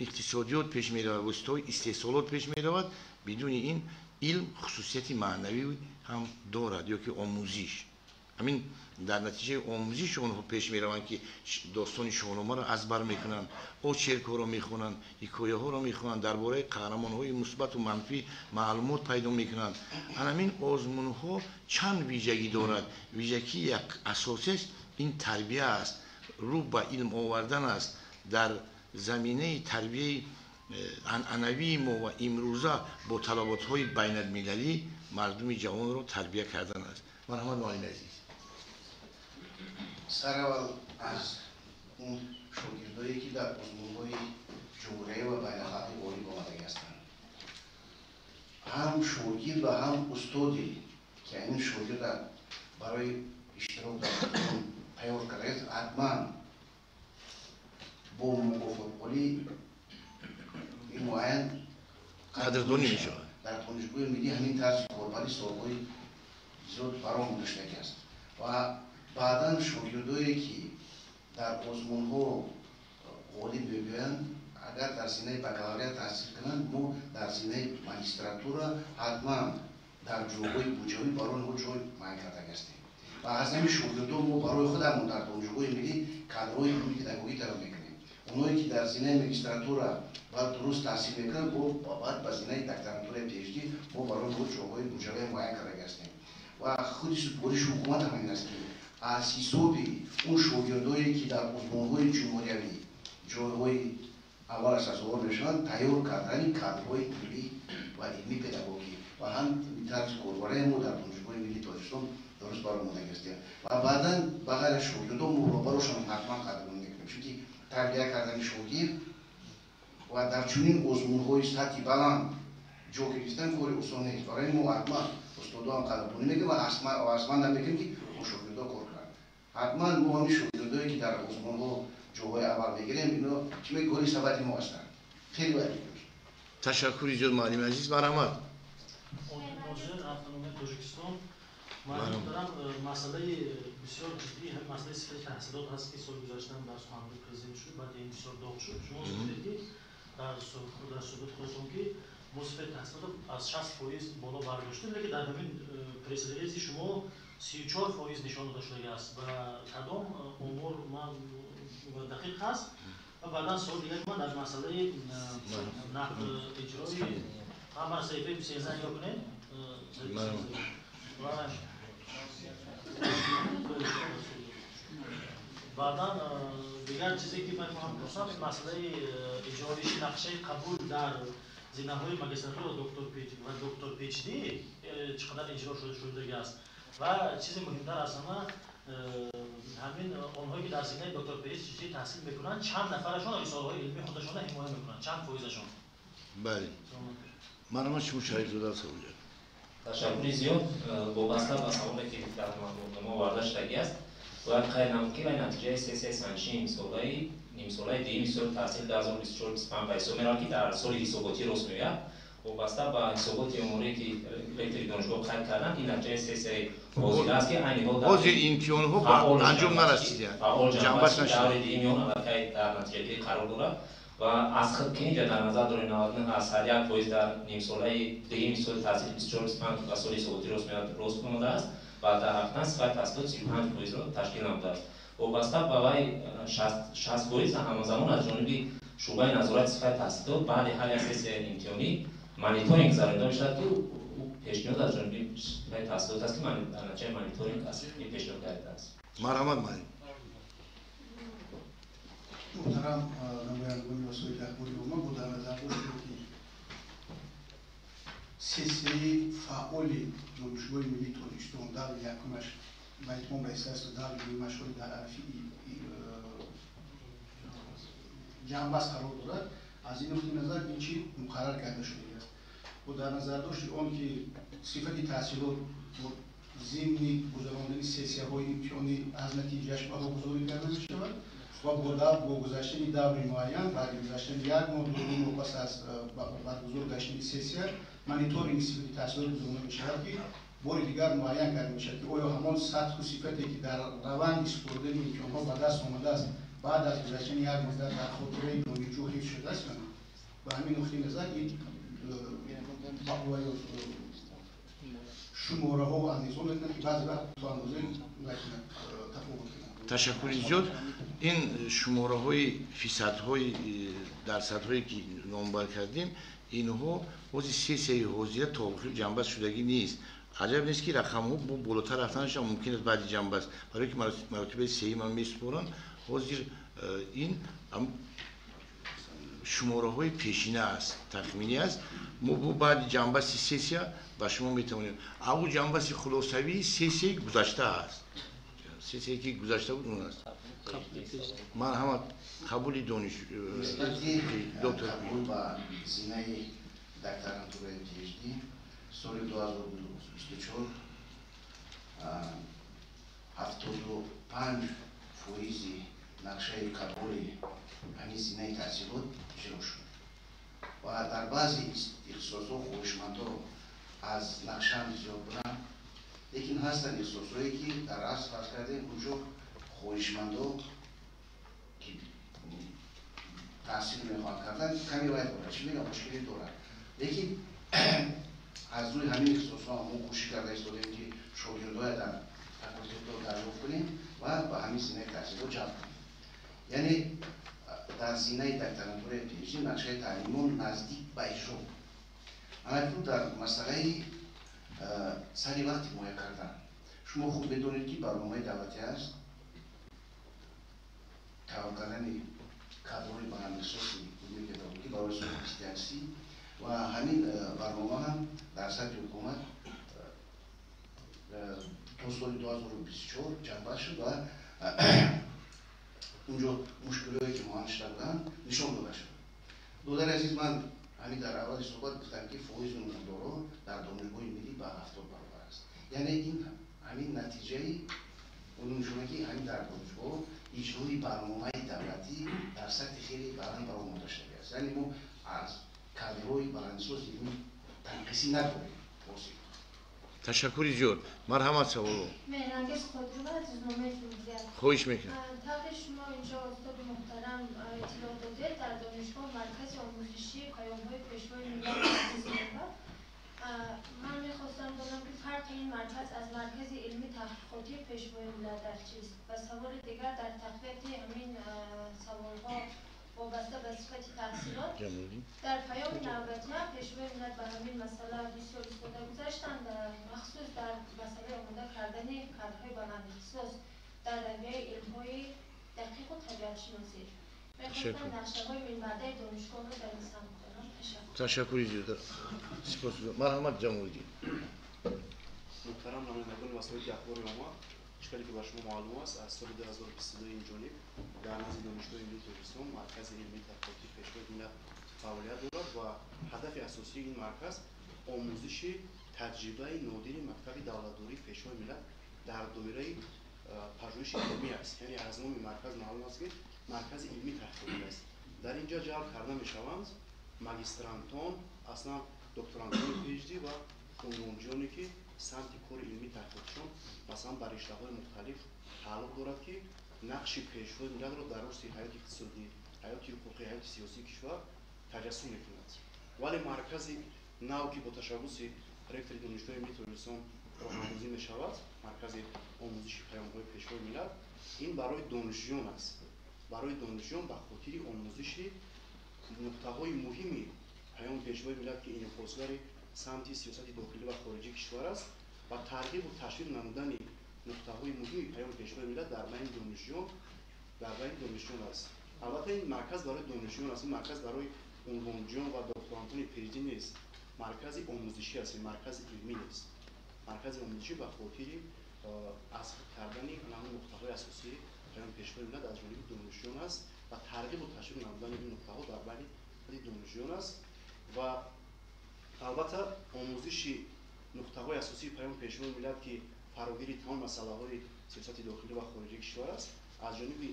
иқтисодиёт пеш меравад, воситаҳои истеҳсолот пеш меравад, бидуни ин илм хусусияти маънавӣ ҳам дорад, ё ки омӯзиш. Ҳамин дар натиҷаи омӯзиш онҳо пеш мераванд ки достони шоҳномаро аз бар мекунанд, очеркҳоро мехонанд, ҳикояҳоро мехонанд, дар бораи қаҳрамонҳои мусбату манфӣ маълумот пайдо мекунанд. Ҳамин озмунҳо чанд вижагӣ дорад. Вижагии як асосиаш ин тарбия аст, рӯ ба илм овардан аст. Дар заминаи тарбияи анъанавии мо ва имрӯза бо талаботҳои байналмилалӣ мардуми ҷавонро тарбия кардан аст. Марҳамат, муаллими азиз. Сараввал аз он шогирдое ки дар озмунҳои ҷумҳуриявӣ ва байналхалқӣ ғолиб омадагӣ ҳастанд, ҳам шогирд ва ҳам устоде ки ҳамин шогирда барои иштирок дар озмун тайёр кардааст, ҳатман бо мукофотпулӣ муайян қадрдонӣ мешавад. Дар Донишгоҳи миллӣ ҳамин тарзи корбарӣ солҳои зиёд баром гузоштагӣ аст ва баъдан шогирдое ки дар озмунҳо ғолиб мебиёянд, агар дар зинаи бакалавриат таҳсил кунанд, мо дар зинаи магистратура ҳатман дар ҷойҳои буҷавӣ барои онҳо ҷой муайян кардагӣ ҳастем. Ва аз ҳамин шогирдо мо барои худамон дар Донишгоҳи миллӣ кадрҳои илми педагогӣ тайёр мекунем. Оное ки дар зинаи магистратура баъд дуруст таҳсил мекунанд, баъд ба зинаи докторантураи PhD мо барои онҳо ҷойҳои буҷавӣ муайян кардагӣ ҳастем. Ва худи супориши ҳукумат ҳам ин аст ки аз ҳисоби он шогирдое ки дар озмунҳои ҷумҳуриявӣ ҷойҳои аввалаш сазовор мешаванд, тайёр кардани кадрҳои тиббӣ ва илми педагогӣ ва ҳам тарзи корбарии мо дар Донишгоҳи миллии Тоҷикистон дуруст баромадагӣ ҳастем. Ва баъдан ба ғайр аз шогирдо мо роҳбарошон ҳатман қадрдонӣ мекунем, чунки тарбия кардани шогирд ва дар чунин озмунҳои сатҳи баланд ҷо гирифтан кори осон нест. Барои мо ҳатман устодоам қадрдонӣ мекунем ва аз ман намекунем ки бо шогирдо кор кунанд. Ҳатман мо ҳамин шогирдое ки дар озмунҳо ҷойҳои аввал мегирем, ино чӣ гули сабади мо ҳастанд. Хеле бояд. Ташаккури зиёд, муаллими азиз. Марҳамат. Автономияи Тоҷикистон. Ман дорам масъалаи бисёр ҷиддӣ, ҳамин масъалаи сифати таҳсилот ҳаст ки соли гузашта дар суханронии президент шуд, баъди ин бисёр доғ шуд. Шумо гуфтед ки дар суҳбати худатон ки мо сифати таҳсилотро аз 60% боло бардоштем, лекин дар ҳамин пресс-релизи шумо 34% нишон дода шудагиаст. Ба кадом омор ман дақиқ ҳаст? Ва баъдан суоли дигари ман дар масъалаи иҷрои ҳама саҳифаи 13 нигоҳ кунед. Баъдан дигар чизе ки ман мехоҳам пурсам, масъалаи иҷроиши нақшаи қабул дар зинаҳои магистратура ва доктор PhD чӣ қадар иҷро шудагиаст ва чизи муҳимтар аз ҳама ҳамин онҳое ки дар зинаи доктор PhD таҳсил мекунанд, чанд нафарашон рисолаҳои илмии худашонро ҳимоя мекунанд, чанд фоизашон? Бале, марҳамат, шумо Шарифзода савол. Ташаккури зиёд. Вобаста ба саволе ки дар маълумотнома оварда шудагиаст, бояд қайд намуд ки вай натиҷаи сессияи санҷиши нимсолаи дуюми соли таҳсил 2024-25 ба ҳисоб меравад, ки дар соли ҳисоботӣ рост меояд. Вобаста ба ҳисоботи оморие ки ректори донишгоҳ қайд карданд, ин натиҷаи сессияи ҳозира аст ки айни ҳол ҳозир имтиҳонҳо анҷом нарасидаанд, фаъол ҷанбаш даври дуюми он аллакай дар натиҷагирӣ қарор дорад ва аз худ ки инҷа дар назар дорем 99,1% дар нимсолаи дуюми соли таҳсили 24-25 ба соли ҳисоботӣ рост меояд рост омадааст ва дар ҳақиқат сифати таҳсилот 35%-ро ташкил намудааст. Вобаста ба вай 60% ҳамазамон аз ҷониби шӯъбаи назорати сифати таҳсилот баъди ҳар як сессияи имтиҳонӣ мониторинг гузаронида мешавад ки пешниҳод аз ҷониби сифати таҳсилот аст ки дар натиҷаи мониторинг аз ин пешниҳод гардидааст. Марҳамат, муаллим. Муҳтарам намояндагони васоити ахбори омма, бо дар назар доштем, ки сессияи фаъоли Донишгоҳи миллии Тоҷикистон даври якумаш ба итмом расидааст ва даври дуюмаш ҳоли дар арафи ҷамъбаст қарор дорад. Аз ин нуқтаи назар ин чи муқаррар карда шудааст? Бо дар назардошти он ки сифати таҳсилот бо зимни гузарондани сессияҳои имтиҳонӣ аз натиҷааш баҳогузорӣ карда мешавад ва бо гузаштани даври муайян, баъди гузаштани як моҳ, 2 моҳ пас аз баргузор гаштани сессия, мониторинги сифати таҳсилот гузаронда мешавад, ки бори дигар муайян карда мешавад, ки оё ҳамон сатҳу сифате, ки дар раванди супоридани имтиҳонҳо ба даст омадааст, баъд аз гузаштани як муддат дар хотираи донишҷӯ ҳифз шудааст ё на. Ба ҳамин нуқтаи назар ин шумораҳо андезон мекунад, ки баъзе вақт то андозае тафовут кунад. Ташаккури зиёд. Ин шумораҳои фисадҳои дарсадҳое, ки номбар кардем, инҳо ҳози сессияи ҳозира то охир ҷамъбаст шудагӣ нест. Аҷаб нест, ки рақамҳо бо болотар рафтанашам мумкин аст баъди ҷамъбаст, барое ки маротибаи сеюмам месупоранд. Ҳозир ин шумораҳои пешина аст, тахминӣ аст. Мо бо баъди ҷамъбасти сессия ба шумо метавонем. Аву ҷамъбасти хулосавии сессияи гузашта аст, сессияе ки гузашта буд, он аст. Ман ҳама қабули дониш доктор ба зинаи докторантураи PhD соли 2024 75 фоизи нақшаи қабули ҳамин зинаи таҳсилот иҷро шуд ва дар баъзе ихтисосҳо хоҳишмандо аз нақшаам зиёд буданд, лекин ҳастанд ихтисосҳое, ки дар асл фарз кардем, унҷо хоҳишмандо, ки таҳсил мехоҳанд кардан, каме вай дорад, чӣ мегӯям, мушкиле дорад. Лекин аз рӯи ҳамин ихтисосҳо мо кӯшиш карда истодем, ки шогирдоя дар факултетҳо дарёфт кунем ва ба ҳамин зинаи таҳсилот ҷалб кунем. Яъне дар зинаи докторантураи PhD нақшаи таълимон наздик ба иҷро. Анакнун дар масъалаи сари вақт ҳимоя кардан, шумо хуб медонед, ки барномаи давлатӣ аст тайёр кардани кадрҳои баландихтисоси илми педагогӣ барои соли 21 30 ва ҳамин барнома ҳам дар сатҳи ҳукумат то соли 2024 ҷамъбаст шуд ва унҷо мушкилиҳое, ки муайян шуда буданд, нишон дода шуд. Додари азиз, ман ҳамин дар аввали суҳбат гуфтам, ки фоизи номдоро дар Донишгоҳи миллӣ ба 70 баробар аст. Яъне ин ҳамин натиҷаи он нишона, ки ҳамин дар донишгоҳ иҷрои барномаи давлатӣ дар сатҳи хеле баланд баромода шудааст. Яъне мо аз кадрҳои баландихтисоси илмӣ танқисӣ надорем. Ташаккури зиёд, марҳамат, саволо. Меҳрангез Қодирова аз рӯзномаи Ҷумҳурият. Хоҳиш мекунам. Тавре шумо инҷо, устоди муҳтарам, иттилоъ додед, дар донишгоҳ маркази омӯзишии паёмҳои Пешвои миллат таъсис меёбад. Ман мехостам донам, ки фарқи ин марказ аз маркази илмӣ таҳқиқотии Пешвои миллат дар чист? Ва саволи дигар дар тақвияти ҳамин саволҳо вобаста ба сифати таҳсилот: дар паёми навбатӣ ҳам Пешвои миллат ба ҳамин масъала бисёр истода гузаштанд, махсус дар масъалаи омода кардани кадрҳои баландихтисос дар равияи илмҳои дақиқу табиатшиносӣ. Мехостам нақшаҳои минбаъдаи донишгоҳро дар ин самт донам. Ташаккур. Ташаккури зиёд, сипос. Марҳамат, Ҷамолиддин. Муҳтарам намояндагони васоити ахбори омма, чӣ ки ба шумо маълум аст, аз соли 2022 инҷониб дар назди Донишгоҳи миллии Тоҷикистон маркази илмии таҳқиқотии Пешвои миллат фаъолият дорад ва ҳадафи асосии ин марказ омӯзиши таҷрибаи нодири мактаби давлатдории Пешвои миллат дар доираи пажӯҳиши илмӣ аст. Яъне аз номи марказ маълум аст, ки маркази илмии таҳқиқотӣ аст. Дар ин ҷо ҷалб карда мешаванд магистрантон, аслан докторантони PhD ва унвонҷиёне, ки самти кори илмии таҳқиқотишон масалан ба риштаҳои мухталиф тааллуқ дорад, ки нақши Пешвои миллатро дар рушди ҳаёти иқтисодӣ, ҳаёти ҳуқуқӣ, ҳаёти сиёсии кишвар таҷассум мекунад. Вале маркази нав, ки бо ташаббуси ректори Донишгоҳи миллии Тоҷикистон роҳандозӣ мешавад, маркази омӯзиши паёмҳои Пешвои миллат, ин барои донишҷӯён аст, барои донишҷӯён ба хотири омӯзиши нуқтаҳои муҳими паёми Пешвои миллат, ки инъикосгари самти сиёсати дохилӣ ва хориҷии кишвар аст, ва тарғибу ташвиқ намудани нуқтаҳои муҳими паёми Пешвои миллат дар байни донишҷӯён аст. Албатта, ин марказ барои донишҷӯён аст, ин марказ барои унвонҷӯён ва докторантони PhD нест. Маркази омӯзишӣ аст, ин маркази илмӣ нест. Маркази омӯзишӣ ба хотири аз худ кардани ҳамон нуқтаҳои асосии паёми Пешвои миллат аз ҷониби донишҷӯён аст ва тарғибу ташвиқ намудани ин нуқтаҳо дар байни худи донишҷӯён аст. Ва албатта, омӯзиши нуқтаҳои асосии паёми Пешвои миллат, ки фарогири тамоми масъалаҳои сиёсати дохилӣ ва хориҷии кишвар аст, аз ҷониби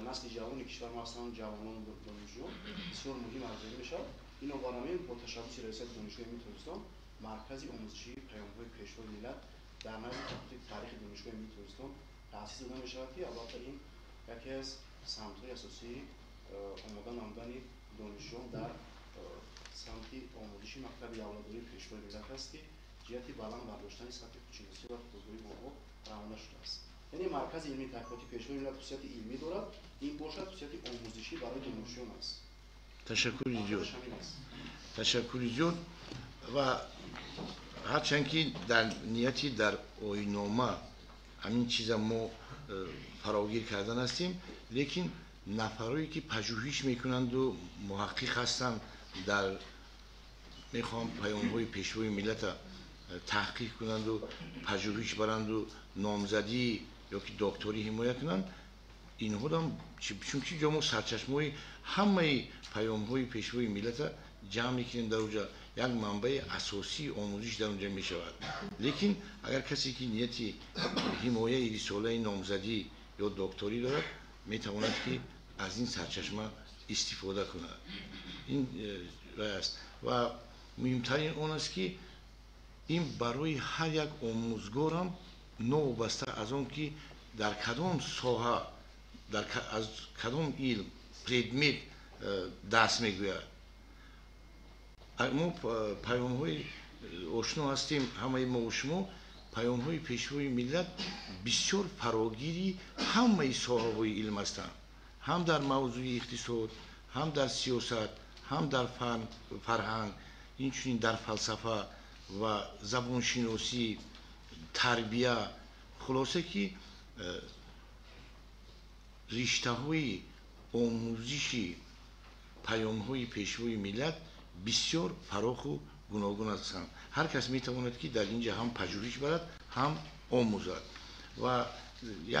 насли ҷавони кишвар, махсусан ҷавонон, донишҷӯён, бисёр муҳим арзёбӣ мешавад. Бинобар ҳамин, бо ташаббуси Раёсати Донишгоҳи Миллии Тоҷикистон маркази омӯзишии паёмҳои Пешвои миллат дар назди факултети таърихи Донишгоҳи Миллии Тоҷикистон таъсис дода мешавад, ки албатта ин яке аз самтҳои асосии омода намудани донишҷӯён дар самти омӯзиши мактаби давлатдории Пешвои миллат аст, ки ҷиҳати баланд бардоштани сатҳи худшиносӣ ва худогоҳии онҳо равона шудааст. Яъне маркази илмии таҳқиқоти Пешвои миллат хусусияти илмӣ дорад, ин бошад хусусияти омӯзишӣ барои донишҷӯён аст. Ташаккури зиёд, ташаккури зиёд. Ва ҳарчанд ки дар нияти дар оинома ҳамин чиза мо фарогир кардан ҳастем, лекин нафарое ки пажӯҳиш мекунанду муҳаққиқ ҳастанд, дар мехоҳам паёмҳои Пешвои миллата таҳқиқ кунанду пажӯҳиш баранду номзадӣ ё ки докторӣ ҳимоя кунанд, инҳодам, чунки ҷо мо сарчашмаҳои ҳамаи паёмҳои Пешвои миллата ҷамъ мекунем, дар оҷа як манбаи асосии омӯзиш дар онҷа мешавад. Лекин агар касе ки нияти ҳимояи рисолаи номзадӣ ё докторӣ дорад, метавонад ки аз ин сарчашма истифода кунад. Ин аст. Ва муҳимтарин он аст, ки ин барои ҳар як омӯзгорам, новобаста аз он ки дар кадом соҳа, аз кадом илм, предмет дарс мегӯяд. Мо паёмҳои ошно ҳастем ҳамаи мову шумо, паёмҳои Пешвои миллат бисёр фарогири ҳамаи соҳаҳои илм ҳастанд, ҳам дар мавзӯи иқтисод, ҳам дар сиёсат, ҳам дар фарҳанг, инчунин дар фалсафа ва забоншиносӣ, тарбия. Хулоса ки риштаҳои омӯзиши паёмҳои Пешвои миллат бисёр фароху гуногун ҳастанд. Ҳар кас метавонад ки дар ин ҷа ҳам пажӯҳиш барад, ҳам омӯзад. Ва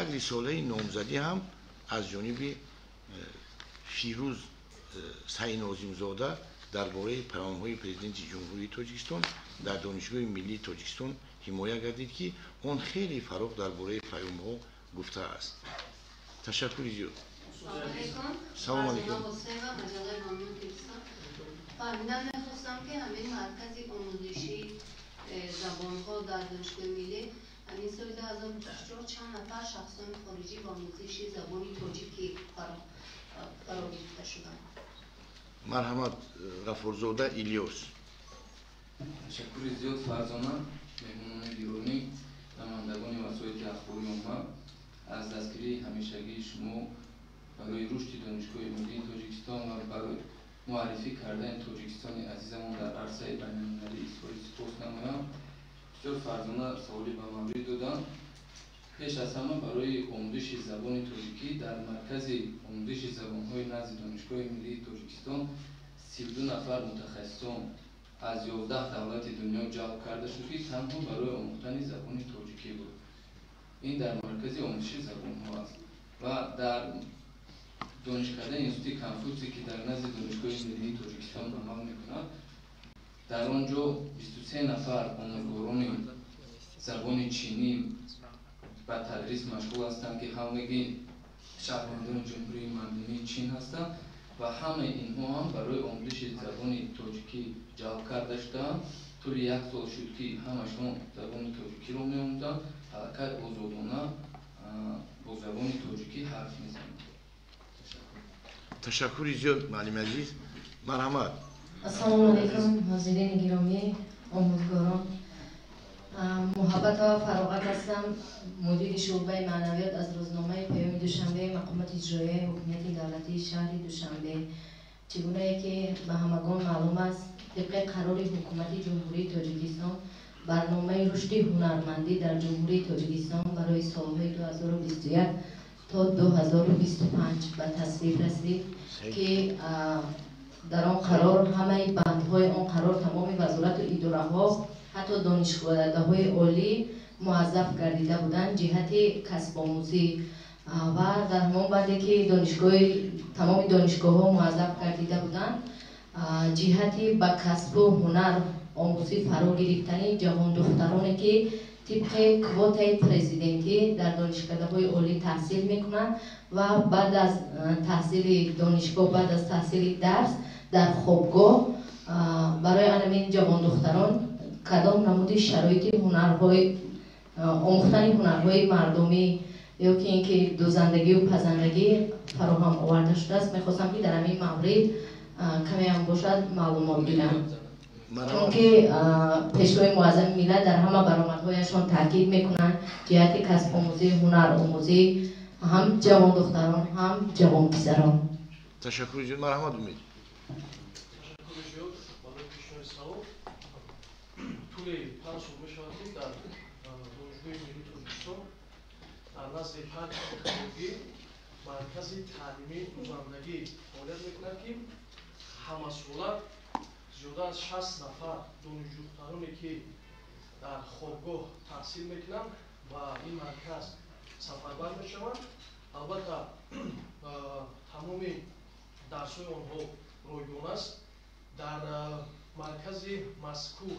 як рисолаи номзадӣ ҳам аз ҷониби Фирӯз Сайнозимзода дар бораи паёмҳои Президенти Ҷумҳурии Тоҷикистон дар Донишгоҳи Миллии Тоҷикистон ҳимоя гардид, ки он хеле фарох дар бораи паёмҳо гуфтааст. Ташаккури зиёд. Салом алейкум. Фаҳмидан мехостам, ки ҳамин маркази омӯзишии забонҳо дар Донишгоҳи Миллӣ ҳамин соли 2024 чанд нафар шахсони хориҷӣ ба омӯзиши забони тоҷикӣ фаро гирифта шуданд? Марҳамат, Ғафурзода Илёс. Ташаккури зиёд, Фарзона. Меҳмонони гиромӣ, намояндагони васоити ахбори омма, аз дастгирии ҳамешагии шумо барои рушди Донишгоҳи Миллии Тоҷикистон ва барои муаррифӣ кардани Тоҷикистони азизамон дар арсаи байналмилалӣ изҳори сипос намоям. Бисёр фарзона саволӣ ба маврид доданд. Пеш аз ҳама, барои омӯзиши забони тоҷикӣ дар маркази омӯзиши забонҳои назди Донишгоҳи Миллии Тоҷикистон 32 нафар мутахассисон аз 11 давлати дунё ҷалб карда шуд, ки танҳо барои омӯхтани забони тоҷикӣ буд. Ин дар маркази омӯзиши забонҳо аст. Ва дар донишкадаи Институти Конфутсий, ки дар назди Донишгоҳи Миллии Тоҷикистон амал мекунад, дар он ҷо 23 нафар омӯзгорони забони чинӣ ба тадрис машғул ҳастанд, ки ҳамагӣ шаҳрвандони Ҷумҳурии Мардумии Чин ҳастанд, ва ҳамаи инҳо ҳам барои омӯзиши забони тоҷикӣ ҷалб карда шудаанд. Тӯли як сол шуд, ки ҳамашон забони тоҷикиро меомӯзанд, аллакай озодона бо забони тоҷикӣ ҳарф мезананд. Ташаккури зиёд, муаллими азиз, марҳамат. Ассалому алайкум, ҳозирини гиромӣ, омӯзгорон. Муҳаббатова Фароғат ҳастам, мудири шӯъбаи маънавиёт аз рӯзномаи Паёми Душанбе, мақомоти иҷроияи ҳукумати давлатии шаҳри Душанбе. Чӣ гунае ки ба ҳамагон маълум аст, тибқи қарори Ҳукумати Ҷумҳурии Тоҷикистон барномаи рушди ҳунармандӣ дар Ҷумҳурии Тоҷикистон барои солҳои 2021 то 2025 ба тасвиб расид, ки дар он қарор ҳамаи бандҳои он қарор тамоми вазорату идораҳо, ҳатто донишгоҳҳои олӣ муаззаф гардида буданд ҷиҳати касбомӯзӣ, ва дар ҳамон банде ки тамоми донишгоҳҳо муаззаф гардида буданд ҷиҳати ба касбу ҳунар омӯзӣ фаро гирифтани ҷавондухтароне ки тибқи квотаи президентӣ дар донишкадаҳои олӣ таҳсил мекунанд ва баъд аз таҳсили донишгоҳ, баъд аз таҳсили дарс дар хобгоҳ барои анамин ҷавондухтарон кадом намуди шароити ҳунарҳои омӯхтани ҳунарҳои мардумӣ ё ки ин ки дӯзандагию пазандагӣ фароҳам оварда шудааст. Мехостам ки дар ҳамин маврид камеам бошад маълумот гирам, чунки пешвои муаззами миллат дар ҳама баромадҳояшон таъкид мекунанд ҷиҳати касбомӯзӣ, ҳунаромӯзӣ ҳам ҷавондухтарон, ҳам ҷавонписарон. Ташаккури зиёд. Марҳамат, Умед. Ташаккури зиёд барои пешниҳоди савол. Тӯли 5 сол мешавад, ки дар Донишгоҳи миллии Тоҷикистон дар назди парки технологӣ маркази таълимии дӯзандагӣ фаъолият мекунад, ки ҳамасола зиёда аз 60 нафар донишҷӯдухтароне ки дар хобгоҳ таҳсил мекунанд ба ин марказ сафарбар мешаванд. Албатта, тамоми дарсҳои онҳо ройгон аст. Дар маркази мазкур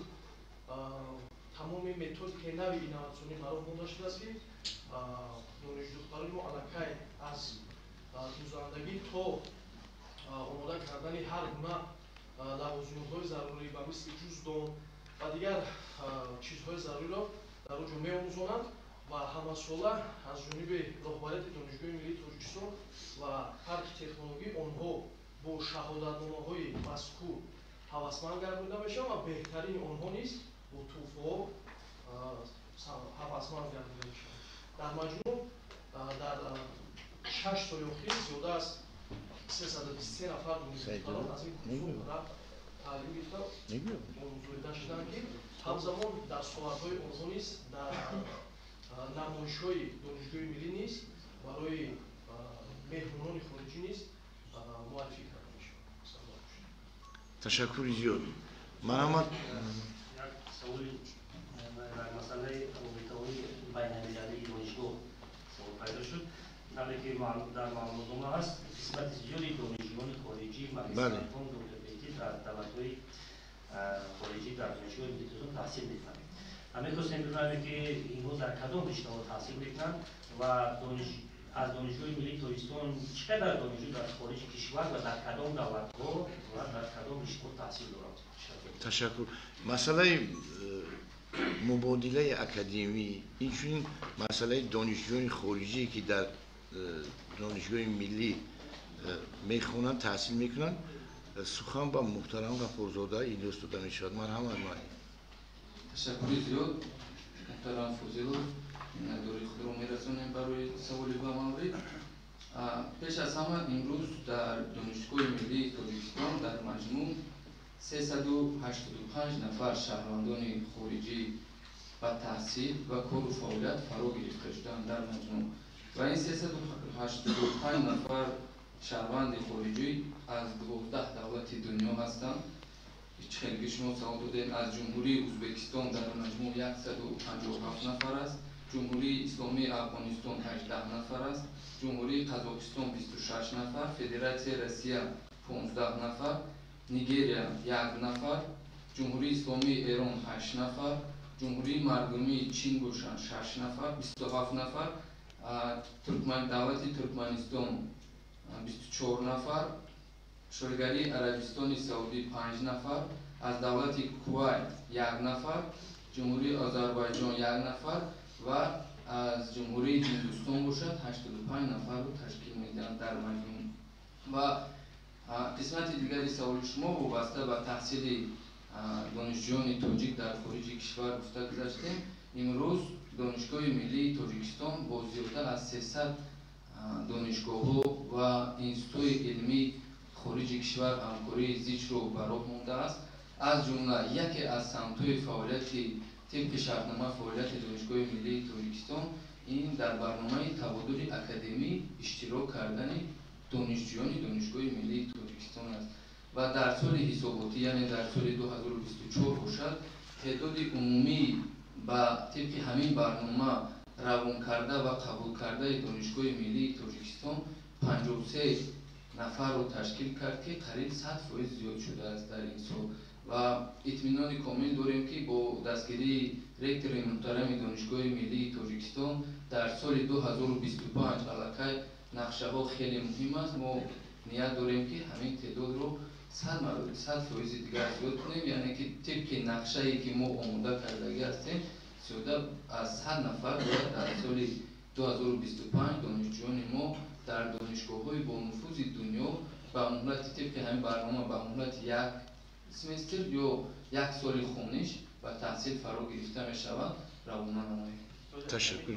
тамоми методикаи нави инноватсионӣ ба роҳ монда шудааст, ки донишҷӯдухтарони мо аллакай аз дӯзандагӣ то омода кардани ҳар гуна лавозимотҳои зарурӣ ба мисли ҷуздон ва дигар чизҳои заруриро дар он ҷо меомӯзонанд ва ҳамасола аз ҷониби роҳбарияти Донишгоҳи миллии Тоҷикистон ва парки технологӣ онҳо бо шаҳодатномаҳои мазкур ҳавасманд гардонида мешаванд ва беҳтарини онҳо низ бо тӯҳфаҳо ҳавасманд гардонида мешаванд. Дар маҷмӯъ дар 6 соли охир зиёда аз 323 нафар донишҷӯдухтарон аз ин курсҳо таълим гирифта омӯзонида шуданд, ки ҳамзамон дастовардҳои онҳо низ дар намоишҳои Донишгоҳи миллӣ низ барои меҳмонони хориҷӣ низ муаррифӣ карда мешавад. Ташаккури зиёд. Марҳамат. Як саволи дар масъалаи робитаҳои байналмилалии донишгоҳ савол пайдо шуд. Тавре ки дар маълумотнома ҳаст, қисмати зиёди донишҷӯёни хориҷӣ, магистрантон, доктор дар давлатҳои хориҷӣ дар Донишгоҳи миллии Тоҷикистон таҳсил мекунанд. Мехостем бидонем, ки инҳо дар кадом риштаҳо таҳсил мекунанд ва аз Донишгоҳи миллии Тоҷикистон чӣ қадар донишҷӯ дар хориҷи кишвар ва дар кадом давлатҳо ва дар кадом риштаҳо таҳсил доранд. Ташаккур. Масъалаи мубодилаи академӣ, инчунин масъалаи донишҷӯёни хориҷие ки дар донишгоҳи миллӣ мехонанд, таҳсил мекунанд, сухан ба муҳтарам Ғафурзода Илёс дода мешавад. Марҳамат, муаллим. Ташаккури зиёд, муҳтарам Фозилов. Миннатдории худро мерасонем барои саволи ба маврид. Пеш аз ҳама, имрӯз дар Донишгоҳи миллии Тоҷикистон дар маҷмӯъ 385 нафар шаҳрвандони хориҷӣ ба таҳсил ва кору фаъолият фаро гирифта шуданд дар маҷмӯъ. Ва ин 385 нафар шаҳрванди хориҷӣ аз 12 давлати дунё ҳастанд. Чӣ хеле ки шумо савол додед, аз Ҷумҳурии Ӯзбекистон дар маҷмӯъ 157 нафар аст, Ҷумҳурии Исломии Афғонистон 18 нафар аст, Ҷумҳурии Қазоқистон 26 нафар, Федератсияи Россия 15 нафар, Нигерия 1 нафар, Ҷумҳурии Исломии Эрон 8 нафар, Ҷумҳурии Мардумии Чин бошанд 6 нафар, 27 нафар, давлати Туркманистон 24 нафар, Шоҳигарии Арабистони Саудӣ 5 нафар, аз давлати Кувайт 1 нафар, Ҷумҳурии Озарбойҷон 1 нафар ва аз Ҷумҳурии Ҳиндустон бошад 85 нафарро ташкил медиҳанд дар маҷмӯъ. Ва қисмати дигари саволи шумо вобаста ба таҳсили донишҷӯёни тоҷик дар хориҷи кишвар гуфта гузаштем. Имрӯз Донишгоҳи миллии Тоҷикистон бо зиёда аз 300 донишгоҳҳо ва институтҳои илмии хориҷи кишвар ҳамкории зичро ба роҳ мондааст. Аз ҷумла яке аз самтҳои фаъолияти тибқи шартнома фаъолияти Донишгоҳи миллии Тоҷикистон ин дар барномаи табодули академӣ иштирок кардани донишҷӯёни Донишгоҳи миллии Тоҷикистон аст. Ва дар соли ҳисоботӣ, яъне дар соли 2024 бошад, теъдоди умумии ба тибқи ҳамин барнома равонкарда ва қабулкардаи Донишгоҳи миллии Тоҷикистон 53 нафарро ташкил кард, ки қариб 100% зиёд шудааст дар ин сол. Ва итминони комил дорем, ки бо дастгирии ректори муҳтарами Донишгоҳи миллии Тоҷикистон дар соли 2025 аллакай нақшаҳо хеле муҳим аст. Мо ният дорем, ки ҳамин теъдодро 100 фоизи дигар зиёд кунем, яъне ки тибқи нақшае, ки мо омода кардагӣ ҳастем, зиёда аз 100 нафар бояд дар соли 2025 донишҷӯёни мо дар донишгоҳҳои бонуфузи дунё ба муҳлати тибқи ҳамин барнома ба муҳлати як семестр ё як соли хониш ба таҳсил фаро гирифта мешаванд, равона намоем. Ташаккур.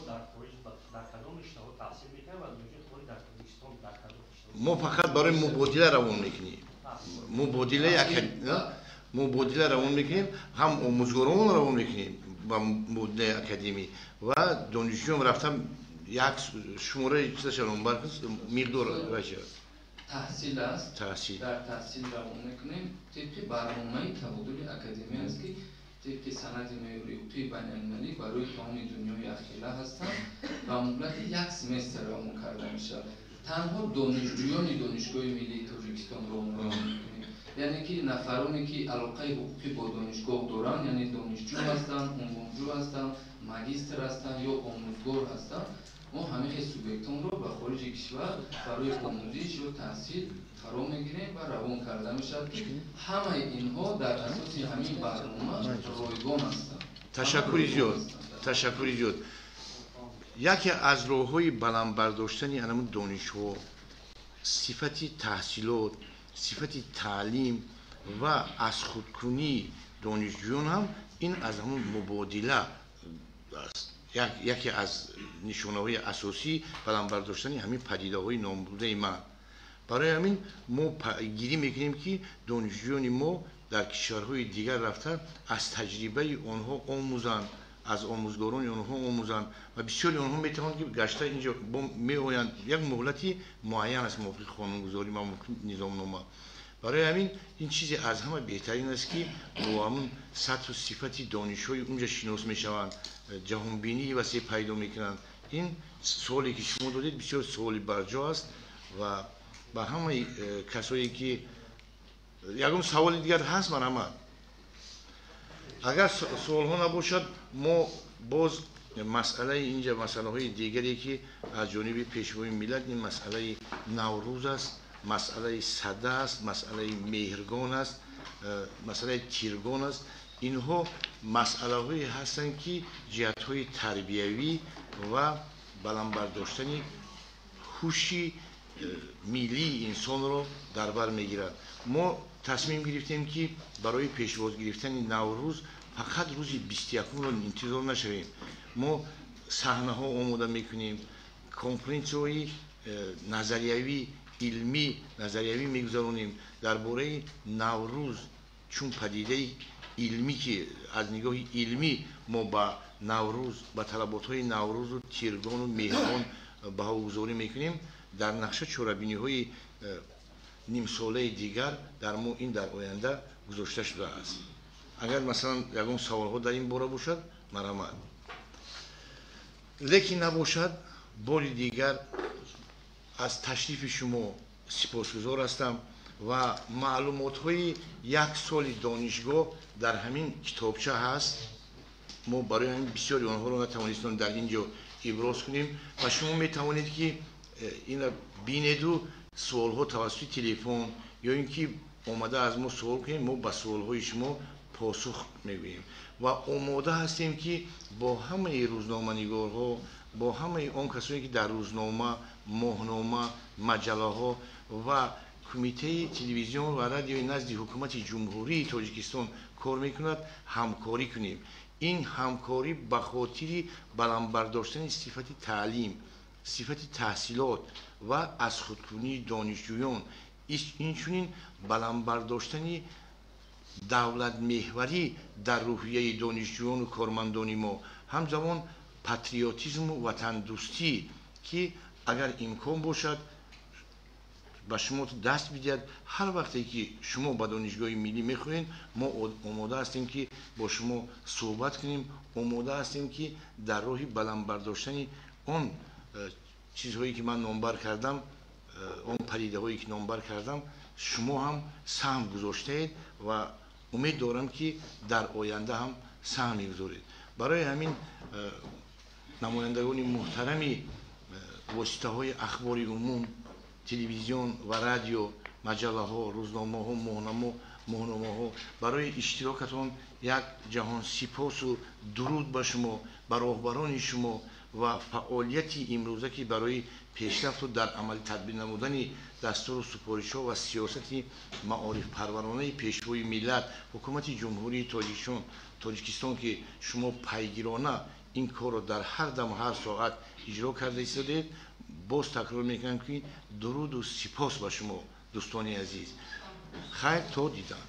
Дар хориҷ дар кадом риштаҳо таҳсил мекунанд ва донишҷӯи хориҷ дар Тоҷикистон дар кадом риштаҳо? Мо фақат барои мубодила равон мекунем, мубодила равон мекунем, ҳам омӯзгоронро равон мекунем ба мубодилаи академӣ ва донишҷӯям рафтам як шумораи чизаша номбар миқдор. Таҳсил аст. Таҳсил. Дар таҳсил равон мекунем, тибқи барномаи табодули академӣ аст, ки тибқи санади меъёри ҳуқуқии байналмилалӣ барои тамоми дунёи якхела ҳастанд, ба муҳлати як семестр равон карда мешавад. Танҳо донишҷӯёни Донишгоҳи миллии Тоҷикистонро равон мекунем, яъне ки нафароне, ки алоқаи ҳуқуқӣ бо донишгоҳ доранд, яъне донишҷӯ ҳастанд, унвонҷӯ ҳастанд, магистр ҳастанд ё омӯзгор ҳастанд. Мо ҳамин хел субъектонро ба хориҷи кишвар барои омӯзиш ё таҳсил фаро мегирем ва равон карда мешавад, ки ҳамаи инҳо дар асоси ҳамин барнома ройгон ҳастанд. Ташаккури зиёд, ташаккури зиёд. Яке аз роҳҳои баланд бардоштани анамун донишҳо, сифати таҳсилот, сифати таълим ва аз худкунии донишҷӯён ҳам ин аз ҳамун мубодила аст. Яке аз нишонаҳои асосии баланд бардоштани ҳамин падидаҳои номбурдаи ман. Барои ҳамин мо пайгирӣ мекунем, ки донишҷӯёни мо дар кишварҳои дигар рафта, аз таҷрибаи онҳо омӯзанд, аз омӯзгорони онҳо омӯзанд ва бисёри онҳо метавонанд, ки гашта инҷо меоянд. Як муҳлати муайян аст мувофиқи қонунгузорӣ ва мувофиқи низомнома. Барои ҳамин ин чизе аз ҳама беҳтарин аст, ки бо ҳамун сатҳу сифати донишҳои унҷа шинос мешаванд, ҷаҳонбинии васеъ пайдо мекунанд. Ин суоле, ки шумо додед, бисёр суоли барҷо аст ва ба ҳамаи касое ки ягон саволи дигар ҳаст, марҳамат. Агар суолҳо набошад, мо боз масъалаи инҷа, масъалаҳои дигаре, ки аз ҷониби Пешвои миллат, ин масъалаи Наврӯз аст, масъалаи Сада аст, масъалаи Меҳргон аст, масъалаи Тиргон аст, инҳо масъалаҳое ҳастанд, ки ҷиҳатҳои тарбиявӣ ва баланд бардоштани ҳуши миллии инсонро дар бар мегирад. Мо тасмим гирифтем, ки барои пешвоз гирифтани Наврӯз фақат рӯзи 21-умро интизор нашавем. Мо саҳнаҳо омода мекунем, конференсияҳои назариявӣ, илмӣ, назариявӣ мегузаронем дар бораи Наврӯз чун падидаи илмӣ, ки аз нигоҳи илмӣ мо ба Наврӯз, ба талаботҳои Наврӯзу Тиргону Меҳргон баҳогузорӣ мекунем. Дар нақша чорабиниҳои нимсолаи дигар дар мо ин дар оянда гузошта шудааст. Агар, масалан, ягон саволҳо дар ин бора бошад, марҳамат. Лекин набошад, бори дигар аз ташрифи шумо сипосгузор ҳастам ва маълумотҳои як соли донишгоҳ дар ҳамин китобча ҳаст. Мо барои ҳамин бисёри онҳоро натавонистем дар ин ҷо иброз кунем ва шумо метавонед, ки инро бинеду суолҳо тавассути телефон ё ин ки омада аз мо суол кунем, мо ба суолҳои шумо посух мегӯем ва омода ҳастем, ки бо ҳамаи рӯзноманигорҳо, бо ҳамаи он касоне, ки дар рӯзнома, моҳнома, маҷаллаҳо ва Кумитаи телевизион ва радиои назди Ҳукумати Ҷумҳурии Тоҷикистон кор мекунад, ҳамкорӣ кунем. Ин ҳамкорӣ ба хотири баланд бардоштани сифати таълим, сифати таҳсилот ва аз худкунии донишҷӯён, инчунин баланд бардоштани давлатмеҳварӣ дар рӯҳияи донишҷӯёну кормандони мо, ҳамзамон Патриотизму ватандӯстӣ, ки агар имкон бошад, ба шумо даст бидиҳад. Ҳар вақте ки шумо ба Донишгоҳи миллӣ мехоҳед, мо омода ҳастем, ки бо шумо суҳбат кунем, омода ҳастем, ки дар роҳи баланд бардоштани он чизҳое ки ман номбар кардам, он падидаҳое ки номбар кардам, шумо ҳам саҳм гузоштаед ва умед дорам, ки дар оянда ҳам саҳм мегузоред. Барои ҳамин, намояндагони муҳтарами воситаҳои ахбори умум, телевизион ва радио, маҷаллаҳо, рӯзномаҳо, моҳномаҳо, барои иштирокатон як ҷаҳон сипосу дуруд ба шумо, ба роҳбарони шумо ва фаъолияти имрӯза, ки барои пешрафту дар амали татбиқ намудани дастуру супоришҳо ва сиёсати маорифпарваронаи Пешвои миллат, Ҳукумати Ҷумҳурии Тоҷикистон, ки шумо пайгирона ин корро дар ҳар даму ҳар соат иҷро карда истодед. Боз такрор мекунам, ки дуруду сипос ба шумо, дӯстони азиз. Хайр, то дидан.